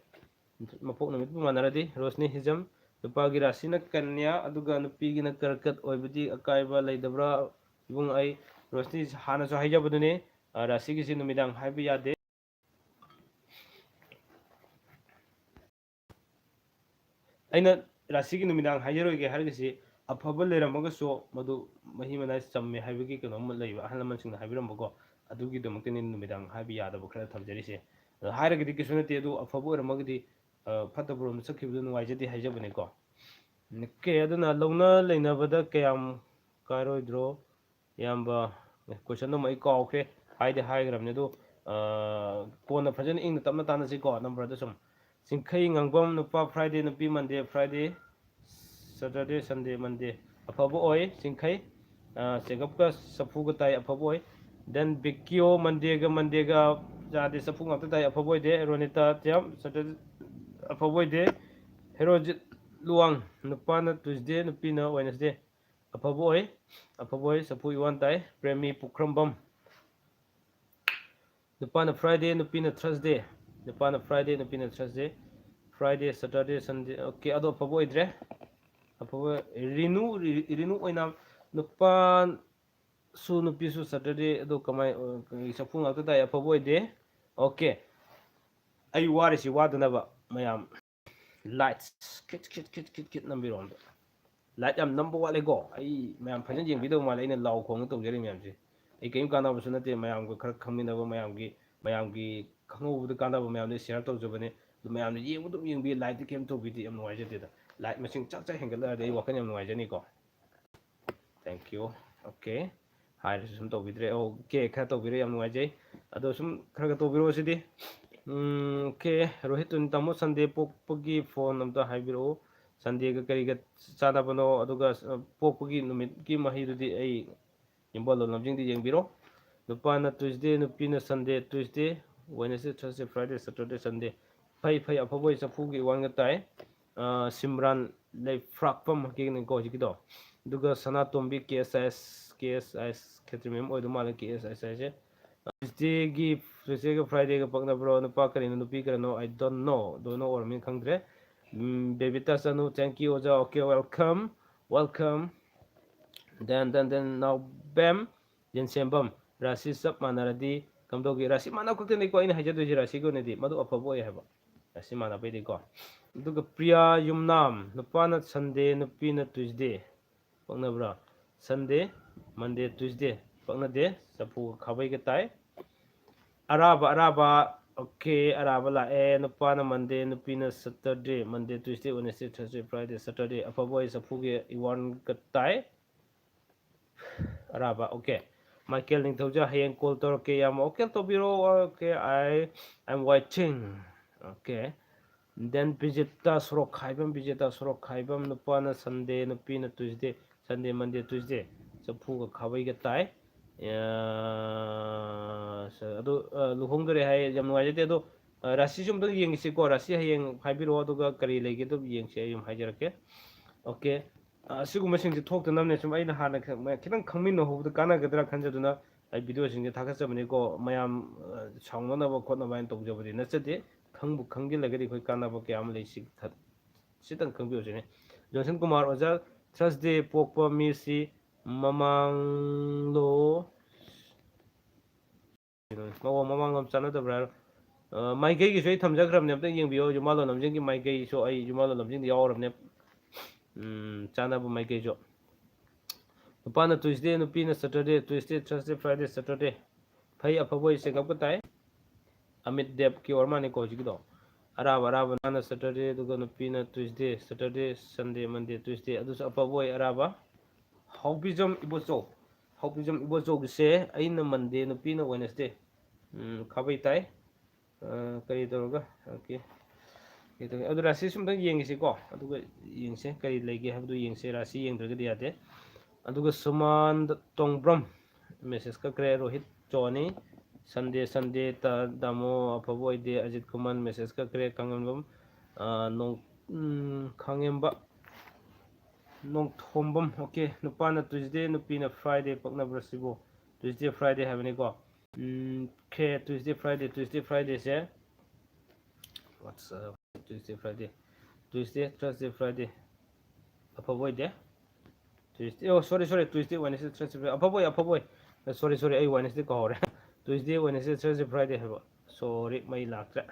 ꯃꯄꯣꯛ ꯅꯨꯃꯤꯠꯄꯨ ꯃꯥꯟꯅꯔꯗꯤ꯫ ꯔꯣꯁꯅꯤ ꯍꯤꯖꯝ, ꯅꯨꯄꯥꯒꯤ ꯔꯥꯁꯤꯅ ꯀꯟꯌꯥ, ꯑꯗꯨꯒ ꯅꯨꯄꯤꯒꯤꯅ ꯀꯔꯀꯠ ꯑꯣꯏꯕꯗꯤ ꯑꯀꯥꯏꯕ ꯂꯩꯇꯕ꯭ꯔꯥ? ꯏꯕꯨꯡ, ꯑꯩ ꯔꯣꯁꯅꯤ ꯍꯥꯟꯅꯁꯨ ꯍꯥꯏꯖꯕꯗꯨꯅꯤ, ꯑ, ꯔꯥꯁꯤꯒꯤꯁꯤ ꯅꯨꯃꯤꯗꯥꯡ ꯍꯥꯏꯕ ꯌꯥꯗꯦ꯫ ꯑꯩꯅ ꯔꯥꯁꯤꯒꯤ ꯅꯨꯃꯤꯗꯥꯡ ꯍꯥꯏꯖꯔꯣꯏꯒꯦ ꯍꯥꯏꯔꯤꯁꯤ, ꯑꯐꯕ ꯂꯩꯔꯝꯃꯒꯁꯨ ꯃꯗꯨ ꯃꯍꯤ ꯃꯅꯥꯏ ꯆꯝꯃꯦ ꯍꯥꯏꯕꯒꯤ ꯀꯩꯅꯣꯝꯃ ꯂꯩꯕ, ꯑꯍꯜ ꯂꯃꯟꯁꯤꯡꯅ ꯍꯥꯏꯕꯤꯔꯝꯕꯀꯣ, ꯑꯗꯨꯒꯤꯗꯃꯛꯇꯅꯤ ꯅꯨꯃꯤꯗꯥꯡ ꯍꯥꯏꯕ ꯌꯥꯗꯕ ꯈꯔ ꯊꯝꯖꯔꯤꯁꯦ꯫ ꯑꯗꯣ ꯍꯥꯏꯔꯒꯗꯤ ꯀꯩꯁꯨ ꯅꯠꯇꯦ, ꯑꯗꯨ ꯑꯐꯕ ꯑꯣꯏꯔꯝꯃꯒꯗꯤ, ꯑ, ꯐꯠꯇꯕꯔꯣꯝꯗ ꯆꯠꯈꯤꯕꯗꯨ ꯅꯨꯡꯉꯥꯏꯖꯗꯦ ꯍꯥꯏꯖꯕꯅꯤꯀꯣ꯫ Okay, ꯑꯗꯨꯅ ꯂꯧꯅ ꯂꯩꯅꯕꯗ ꯀꯌꯥꯝ ꯀꯥꯏꯔꯣꯏꯗ꯭ꯔꯣ? ꯏꯌꯥꯝꯕ, question ꯗꯨꯃ ꯑꯩ ꯀꯥꯎꯈ꯭ꯔꯦ, ꯍꯥꯏꯗꯤ ꯍꯥꯏꯈ꯭ꯔꯕꯅꯤ, ꯑꯗꯨ, ꯑ, ꯀꯣꯟꯅ ꯐꯖꯅ ꯏꯪꯅ ꯇꯞꯅ ꯇꯥꯟꯅꯁꯤꯀꯣ, number ꯗ ꯁꯨꯝ꯫ ꯆꯤꯡꯈꯩ ꯉꯥꯡꯕꯝ, ꯅꯨꯄꯥ Friday, ꯅꯨꯄꯤ Monday, Friday, Saturday, Sunday, Monday꯫ ꯑꯐꯕ ꯑꯣꯏ, ꯆꯤꯡꯈꯩ꯫ ꯑ, ꯆꯦꯒꯞꯀ ꯆꯐꯨꯒ ꯇꯥꯏ, ꯑꯐꯕ ꯑꯣꯏ꯫ Then ꯕꯤꯀꯤꯌꯣ, Monday ꯒ, Monday ꯒ ꯌꯥꯗꯦ, ꯆꯐꯨ ꯉꯥꯛꯇ ꯇꯥꯏ, ꯑꯐꯕ ꯑꯣꯏꯗꯦ꯫ ꯔꯣꯅꯤꯇꯥ ꯊꯤꯌꯥꯝ, Saturday, ꯑꯐꯕ ꯑꯣꯏꯗꯦ꯫ ꯍꯦꯔꯣꯖꯤꯠ ꯂꯨꯋꯥꯡ, ꯅꯨꯄꯥꯅ Tuesday, ꯅꯨꯄꯤꯅ Wednesday꯫ ꯑꯐꯕ ꯑꯣꯏ, ꯑꯐꯕ ꯑꯣꯏ, ꯆꯐꯨ ꯏꯋꯥꯟ ꯇꯥꯏ꯫ ꯄ꯭ꯔꯦꯃꯤ ꯄꯨꯈ꯭ꯔꯝꯕꯝ, ꯅꯨꯄꯥꯅ Friday, ꯅꯨꯄꯤꯅ Thursday꯫ ꯅꯨꯄꯥꯅ Friday, ꯅꯨꯄꯤꯅ Thursday꯫ Friday, Saturday, Sunday, okay, ꯑꯗꯣ ꯑꯐꯕ ꯑꯣꯏꯗ꯭ꯔꯦ꯫ ꯑꯐꯕ, ꯔꯤꯅꯨ, ꯔꯤ-, ꯔꯤꯅꯨ ꯑꯣꯏꯅ ꯅꯨꯄꯥꯁꯨ ꯅꯨꯄꯤꯁꯨ Saturday, ꯑꯗꯣ ꯀꯃꯥꯏ, ꯑ, ꯆꯐꯨ ꯉꯥꯛꯇ ꯇꯥꯏ, ꯑꯐꯕ ꯑꯣꯏꯗꯦ꯫ Okay꯫ ꯑꯩ ꯋꯥꯔꯤꯁꯤ ꯋꯥꯗꯅꯕ ꯃꯌꯥꯝ ꯂꯥꯏꯠꯁ ꯈꯤꯠ ꯈꯤꯠ ꯈꯤꯠ ꯈꯤꯠ ꯈꯤꯠ ꯅꯝꯕꯤꯔꯣ ꯑꯝꯇ꯫ ꯂꯥꯏꯠ ꯌꯥꯝ ꯅꯝꯕ ꯋꯥꯠꯂꯦꯀꯣ꯫ ꯑꯩ ꯃꯌꯥꯝ ꯐꯖꯅ ꯌꯦꯡꯕꯤꯗꯕ ꯃꯥꯜꯂꯦ ꯑꯩꯅ ꯂꯥꯎ ꯈꯣꯡꯅ ꯇꯧꯖꯔꯤ ꯃꯌꯥꯝꯁꯦ꯫ ꯑꯩ ꯀꯔꯤꯝ ꯀꯥꯟꯅꯕꯁꯨ ꯅꯠꯇꯦ, ꯃꯌꯥꯝꯒ ꯈꯔ ꯈꯪꯃꯤꯟꯅꯕ, ꯃꯌꯥꯝꯒꯤ ꯃꯌꯥꯝꯒꯤ ꯈꯪꯍꯧꯕꯗ ꯀꯥꯟꯅꯕ ꯃꯌꯥꯝꯗ ꯁꯤꯌꯥꯔ ꯇꯧꯖꯕꯅꯦ꯫ ꯑꯗꯨ ꯃꯌꯥꯝꯅ ꯌꯦꯡꯕ ꯑꯗꯨꯝ ꯌꯦꯡꯕꯤ, ꯂꯥꯏꯠꯇꯤ ꯀꯩꯝ ꯇꯧꯕꯤꯗꯦ, ꯌꯥꯝ ꯅꯨꯡꯉꯥꯏꯖꯗꯦꯗ꯫ ꯂꯥꯏꯠ ꯃꯁꯤꯡ ꯆꯥꯛ ꯆꯥꯛ ꯍꯦꯟꯒꯠꯂꯛꯑꯗꯤ ꯑꯩ ꯋꯥꯈꯜ ꯌꯥꯝ ꯅꯨꯡꯉꯥꯏꯖꯅꯤꯀꯣ꯫ Thank you. Okay. ꯍꯥꯏꯔꯁꯨ ꯁꯨꯝ ꯇꯧꯕꯤꯗ꯭ꯔꯦ꯫ Okay, ꯈꯔ ꯇꯧꯕꯤꯔꯦ, ꯌꯥꯝ ꯅꯨꯡꯉꯥꯏꯖꯩ꯫ ꯑꯗꯣ ꯁꯨꯝ ꯈꯔ ꯈꯔ ꯇꯧꯕꯤꯔꯛꯑꯣ ꯁꯤꯗꯤ꯫ ꯎꯝ, okay, ꯔꯣꯍꯤꯠꯇꯨꯅꯤ, "ꯇꯥꯃꯣ, ꯁꯟꯗꯦ ꯄꯣꯛꯄꯒꯤ ꯐꯣꯟ ꯑꯝꯇ ꯍꯥꯏꯕꯤꯔꯛꯎ꯫ ꯁꯟꯗꯦꯒ ꯀꯔꯤꯒ ꯆꯥꯟꯅꯕꯅꯣ? ꯑꯗꯨꯒ, ꯑ, ꯄꯣꯛꯄꯒꯤ ꯅꯨꯃꯤꯠꯀꯤ ꯃꯍꯩꯗꯨꯗꯤ ꯑꯩ ꯌꯨꯝꯕꯥꯜꯂꯣꯟ ꯂꯝꯖꯤꯡꯗ ꯌꯦꯡꯕꯤꯔꯣ꯫ ꯅꯨꯄꯥꯅ ꯇ꯭ꯌꯨꯁꯗꯦ, ꯅꯨꯄꯤꯅ Sunday, Tuesday, Wednesday, Thursday, Friday, Saturday, Sunday. ꯐꯩ, ꯐꯩ, ꯑꯐꯕ ꯑꯣꯏ, ꯆꯐꯨꯒꯤ ꯋꯥꯟꯒ ꯇꯥꯏ꯫ ꯑ, ꯁꯤꯝꯔꯥꯟ ꯂꯩꯐ꯭ꯔꯥꯛꯄꯝ ꯍꯥꯏꯒꯤꯅꯤꯀꯣ ꯍꯧꯖꯤꯛꯀꯤꯗꯣ꯫ ꯑꯗꯨꯒ ꯁꯅꯥꯇꯣꯝꯕꯤ ꯀꯦ ꯑꯦꯁ ꯑꯥꯏ ꯑꯦꯁ, ꯀꯦ ꯑꯦꯁ ꯑꯥꯏ ꯑꯦꯁ ꯈꯦꯇ꯭ꯔꯤꯃꯌꯨꯝ ꯑꯣꯏꯗꯧ ꯃꯥꯜꯂꯦ, ꯀꯦ ꯑꯦꯁ ꯑꯥꯏ ꯑꯦꯁ ꯍꯥꯏꯁꯦ꯫ ꯇ꯭ꯌꯨꯁꯗꯦꯒꯤ, ꯇ꯭ꯌꯨꯁꯗꯦꯒ ꯐ꯭ꯔꯥꯏꯗꯦꯒ ꯄꯛꯅꯕ꯭ꯔꯣ? ꯅꯨꯄꯥ ꯀꯔꯤꯅꯣ, ꯅꯨꯄꯤ ꯀꯔꯤꯅꯣ? I don't know. Don't know ꯑꯣꯏꯔꯝꯃꯤꯅ ꯈꯪꯗ꯭ꯔꯦ꯫ ꯎꯝ, ꯕꯦꯕꯤꯇꯥ ꯆꯅꯨ, thank you ꯑꯣꯖꯥ꯫ Okay, welcome, welcome꯫ Then, then, then, ꯅꯥꯎꯕꯦꯝ ꯌꯦꯟꯁꯦꯝꯕꯝ, ꯔꯥꯁꯤ ꯆꯞ ꯃꯥꯟꯅꯔꯗꯤ ꯀꯝꯗꯧꯒꯦ? ꯔꯥꯁꯤ ꯃꯥꯟꯅꯕ ꯈꯛꯇꯅꯤꯀꯣ ꯑꯩꯅ ꯍꯥꯏꯖꯗꯣꯏꯁꯦ, ꯔꯥꯁꯤꯒꯤ ꯑꯣꯏꯅꯗꯤ ꯃꯗꯨ ꯑꯐꯕ ꯑꯣꯏ ꯍꯥꯏꯕ, ꯔꯥꯁꯤ ꯃꯥꯟꯅꯕꯩꯗꯤꯀꯣ꯫ ꯑꯗꯨꯒ ꯄ꯭ꯔꯤꯌꯥ ꯌꯨꯝꯅꯥꯝ, ꯅꯨꯄꯥꯅ ꯁꯟꯗꯦ, ꯅꯨꯄꯤꯅ ꯇ꯭ꯌꯨꯁꯗꯦ꯫ ꯄꯛꯅꯕ꯭ꯔꯥ? ꯁꯟꯗꯦ, ꯃꯟꯗꯦ, ꯇ꯭ꯌꯨꯁꯗꯦ ꯄꯛꯅꯗꯦ, ꯆꯐꯨꯒ ꯈꯥꯕꯩꯒ ꯇꯥꯏ꯫ ꯑꯔꯥꯕ, ꯑꯔꯥꯕ, okay, ꯑꯔꯥꯕ ꯂꯥꯛꯑꯦ꯫ ꯅꯨꯄꯥꯅ ꯃꯟꯗꯦ, ꯅꯨꯄꯤꯅ Saturday, Monday, Tuesday, Wednesday, Thursday, Friday, Saturday. ꯑꯐꯕ ꯑꯣꯏ, ꯆꯐꯨꯒꯤ ꯏꯋꯥꯟꯒ ꯇꯥꯏ꯫ Arab, okay꯫ ꯃꯥꯏꯀꯦꯜ ꯅꯤꯡꯊꯧꯖꯥ, "ꯍꯌꯦꯡ ꯀꯣꯜ ꯇꯧꯔꯛꯀꯦ, ꯏꯌꯥꯝꯕ"꯫ Okay, ꯇꯧꯕꯤꯔꯣ꯫ Okay, I, I'm waiting꯫ Okay꯫ Then ꯕꯤꯖꯦꯇꯥ ꯁꯣꯔꯣꯛꯈꯥꯏꯕꯝ, ꯕꯤꯖꯦꯇꯥ ꯁꯣꯔꯣꯛꯈꯥꯏꯕꯝ, ꯅꯨꯄꯥꯅ ꯁꯟꯗꯦ, ꯅꯨꯄꯤꯅ ꯇ꯭ꯌꯨꯁꯗꯦ, ꯁꯟꯗꯦ, ꯃꯟꯗꯦ, ꯇ꯭ꯌꯨꯁꯗꯦ꯫ ꯆꯐꯨꯒ ꯈꯥꯕꯩꯒ ꯇꯥꯏ꯫ ꯑ, ꯑꯗꯨ, ꯑ, ꯂꯨꯍꯣꯡꯗꯣꯔꯦ ꯍꯥꯏ, ꯌꯥꯝ ꯅꯨꯡꯉꯥꯏꯖꯗꯦ꯫ ꯑꯗꯣ, ꯑ, ꯔꯥꯁꯤꯁꯨ ꯑꯝꯇꯪ ꯌꯦꯡꯉꯤꯁꯤꯀꯣ꯫ ꯔꯥꯁꯤ ꯍꯌꯦꯡ ꯍꯥꯏꯕꯤꯔꯛꯑꯣ, ꯑꯗꯨꯒ ꯀꯔꯤ ꯂꯩꯒꯦ ꯑꯗꯨꯝ ꯌꯦꯡꯁꯤ, ꯑꯩ ꯑꯗꯨꯝ ꯍꯥꯏꯖꯔꯛꯀꯦ꯫ Okay꯫ ꯑ, ꯑꯁꯤꯒꯨꯝꯕꯁꯤꯡꯁꯦ ꯊꯣꯛꯇꯅꯕꯅꯦ ꯁꯨꯝ ꯑꯩꯅ ꯍꯥꯟꯅ ꯈ-, ꯃ-, ꯈꯤꯇꯪ ꯈꯪꯃꯤꯟꯅꯍꯧꯕꯗ ꯀꯥꯟꯅꯒꯗ꯭ꯔꯥ ꯈꯟꯖꯗꯨꯅ ꯑꯩ ꯚꯤꯗꯤꯑꯣꯁꯤꯡꯁꯦ ꯊꯥꯒꯠꯆꯕꯅꯤꯀꯣ꯫ ꯃꯌꯥꯝ, ꯑ, ꯁꯥꯎꯅꯅꯕ ꯈꯣꯠꯅꯕ ꯍꯥꯏꯅ ꯇꯧꯖꯕꯗꯤ ꯅꯠꯆꯗꯦ꯫ ꯈꯪꯕꯨ ꯈꯪꯖꯤꯜꯂꯒꯗꯤ ꯑꯩꯈꯣꯏ ꯀꯥꯟꯅꯕ ꯀꯌꯥ ꯑꯃ ꯂꯩ꯫ ꯁꯤ ꯈ-, ꯁꯤꯇꯪ ꯈꯪꯕꯤꯌꯨ ꯁꯤꯅꯤ꯫ ꯖꯣꯟꯁꯟ ꯀꯨꯃꯥꯔ ꯑꯣꯖꯥ, ꯊꯔꯁꯗꯦ ꯄꯣꯛꯄ ꯃꯤꯁꯤ ꯃꯃꯥꯡꯂꯣ? ꯃꯑꯣꯡ ꯃꯃꯥꯡꯂꯣꯝ ꯆꯥꯟꯅꯗꯕ꯭ꯔꯥ ꯍꯥꯏꯔꯣ꯫ ꯑ, ꯃꯥꯏꯀꯩꯒꯤꯁꯨ ꯑꯩ ꯊꯝꯖꯈ꯭ꯔꯕꯅꯦ, ꯑꯝꯇ ꯌꯦꯡꯕꯤꯌꯣ꯫ ꯌꯨꯝꯕꯥꯜꯂꯣꯟ ꯂꯝꯖꯤꯡꯒꯤ ꯃꯥꯏꯀꯩꯁꯨ ꯑꯩ ꯌꯨꯝꯕꯥꯜꯂꯣꯟ ꯂꯝꯖꯤꯡꯗ ꯌꯥꯎꯔꯕꯅꯦ꯫ ꯎꯝ, ꯆꯥꯟꯅꯕ ꯃꯥꯏꯀꯩꯁꯨ꯫ ꯅꯨꯄꯥꯅ Tuesday, ꯅꯨꯄꯤꯅ Saturday, Tuesday, Thursday, Friday, Saturday꯫ ꯐꯩ, ꯑꯐꯕ ꯑꯣꯏ, ꯆꯦꯡꯒꯞꯀ ꯇꯥꯏ꯫ ꯑꯃꯤꯠ ꯗꯦꯕꯀꯤ ꯑꯣꯏꯔ ꯃꯥꯜꯂꯦꯀꯣ ꯍꯧꯖꯤꯛꯀꯤꯗꯣ꯫ ꯑꯔꯥꯕ, ꯑꯔꯥꯕ ꯅꯨꯄꯥꯅ Saturday, ꯑꯗꯨꯒ ꯅꯨꯄꯤꯅ Tuesday, Saturday, Sunday, Monday, Tuesday, ꯑꯗꯨꯁꯨ ꯑꯐꯕ ꯑꯣꯏ, ꯑꯔꯥꯕ꯫ ꯍꯥꯎꯕꯤꯖꯝ ꯏꯕꯣꯆꯧ, ꯍꯥꯎꯕꯤꯖꯝ ꯏꯕꯣꯆꯧꯒꯤꯁꯦ ꯑꯩꯅ Monday, ꯅꯨꯄꯤꯅ Wednesday꯫ ꯎꯝ, ꯈꯥꯕꯩ ꯇꯥꯏ꯫ ꯑ, ꯀꯔꯤ ꯇꯧꯔꯒ? Okay꯫ ꯀꯔꯤ ꯇꯧꯔꯒ? ꯑꯗꯨ ꯔꯥꯁꯤꯁꯨ ꯑꯝꯇꯪ ꯌꯦꯡꯒꯦꯁꯤꯀꯣ꯫ ꯑꯗꯨꯒ ꯌꯦꯡꯁꯦ, ꯀꯔꯤ ꯂꯩꯒꯦ ꯍꯥꯏꯕꯗꯨ ꯌꯦꯡꯁꯦ꯫ ꯔꯥꯁꯤ ꯌꯦꯡꯗ꯭ꯔꯒꯗꯤ ꯌꯥꯗꯦ꯫ ꯑꯗꯨꯒ ꯁꯨꯃꯥꯟ ꯇꯣꯡꯕ꯭ꯔꯝ message ꯀꯛꯈ꯭ꯔꯦ꯫ ꯔꯣꯍꯤꯠ ꯆꯣꯅꯤ, Sunday, Sunday, ꯇ-, ꯇꯥꯃꯣ ꯑꯐꯕ ꯑꯣꯏꯗꯦ꯫ ꯑꯖꯤꯠ ꯈꯨꯃꯟ message ꯀꯛꯈ꯭ꯔꯦ꯫ ꯈꯥꯡꯉꯦꯝꯕꯝ, ꯑ, ꯅꯣꯡ-, ꯎꯝ, ꯈꯥꯡꯉꯦꯝꯕ ꯅꯣꯡꯊꯣꯝꯕꯝ, okay꯫ ꯅꯨꯄꯥꯅ Tuesday, ꯅꯨꯄꯤꯅ Friday ꯄꯛꯅꯕ꯭ꯔꯥ ꯁꯤꯕꯨ? Tuesday, Friday ꯍꯥꯏꯕꯅꯤꯀꯣ꯫ ꯎꯝ, okay, Tuesday, Friday, Tuesday, Fridayꯁꯦ꯫ What's up? Tuesday, Friday, Tuesday, Thursday, Friday꯫ ꯑꯐꯕ ꯑꯣꯏꯗꯦ꯫ Tuesday, oh, sorry, sorry, Tuesday, Wednesday, Thursday, Friday꯫ ꯑꯐꯕ ꯑꯣꯏ, ꯑꯐꯕ ꯑꯣꯏ꯫ Sorry, sorry, ꯑꯩ Wednesday ꯀꯥꯎꯔꯦ꯫ Tuesday, Wednesday, Thursday, Friday ꯍꯥꯏꯕ꯫ Sorry, ꯃꯩ ꯂꯥꯛꯇ꯭ꯔꯦ꯫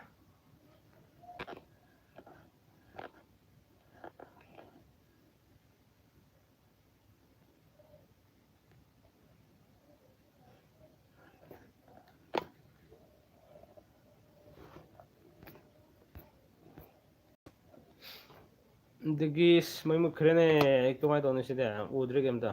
ꯑꯗꯒꯤ, ꯑꯁ, ꯃꯩ ꯃꯨꯠꯈ꯭ꯔꯦꯅꯦ꯫ ꯑꯩ ꯀꯃꯥꯏꯅ ꯇꯧꯅꯤ ꯁꯤꯗꯤ? ꯎꯗ꯭ꯔꯦ ꯀꯩꯝꯇ꯫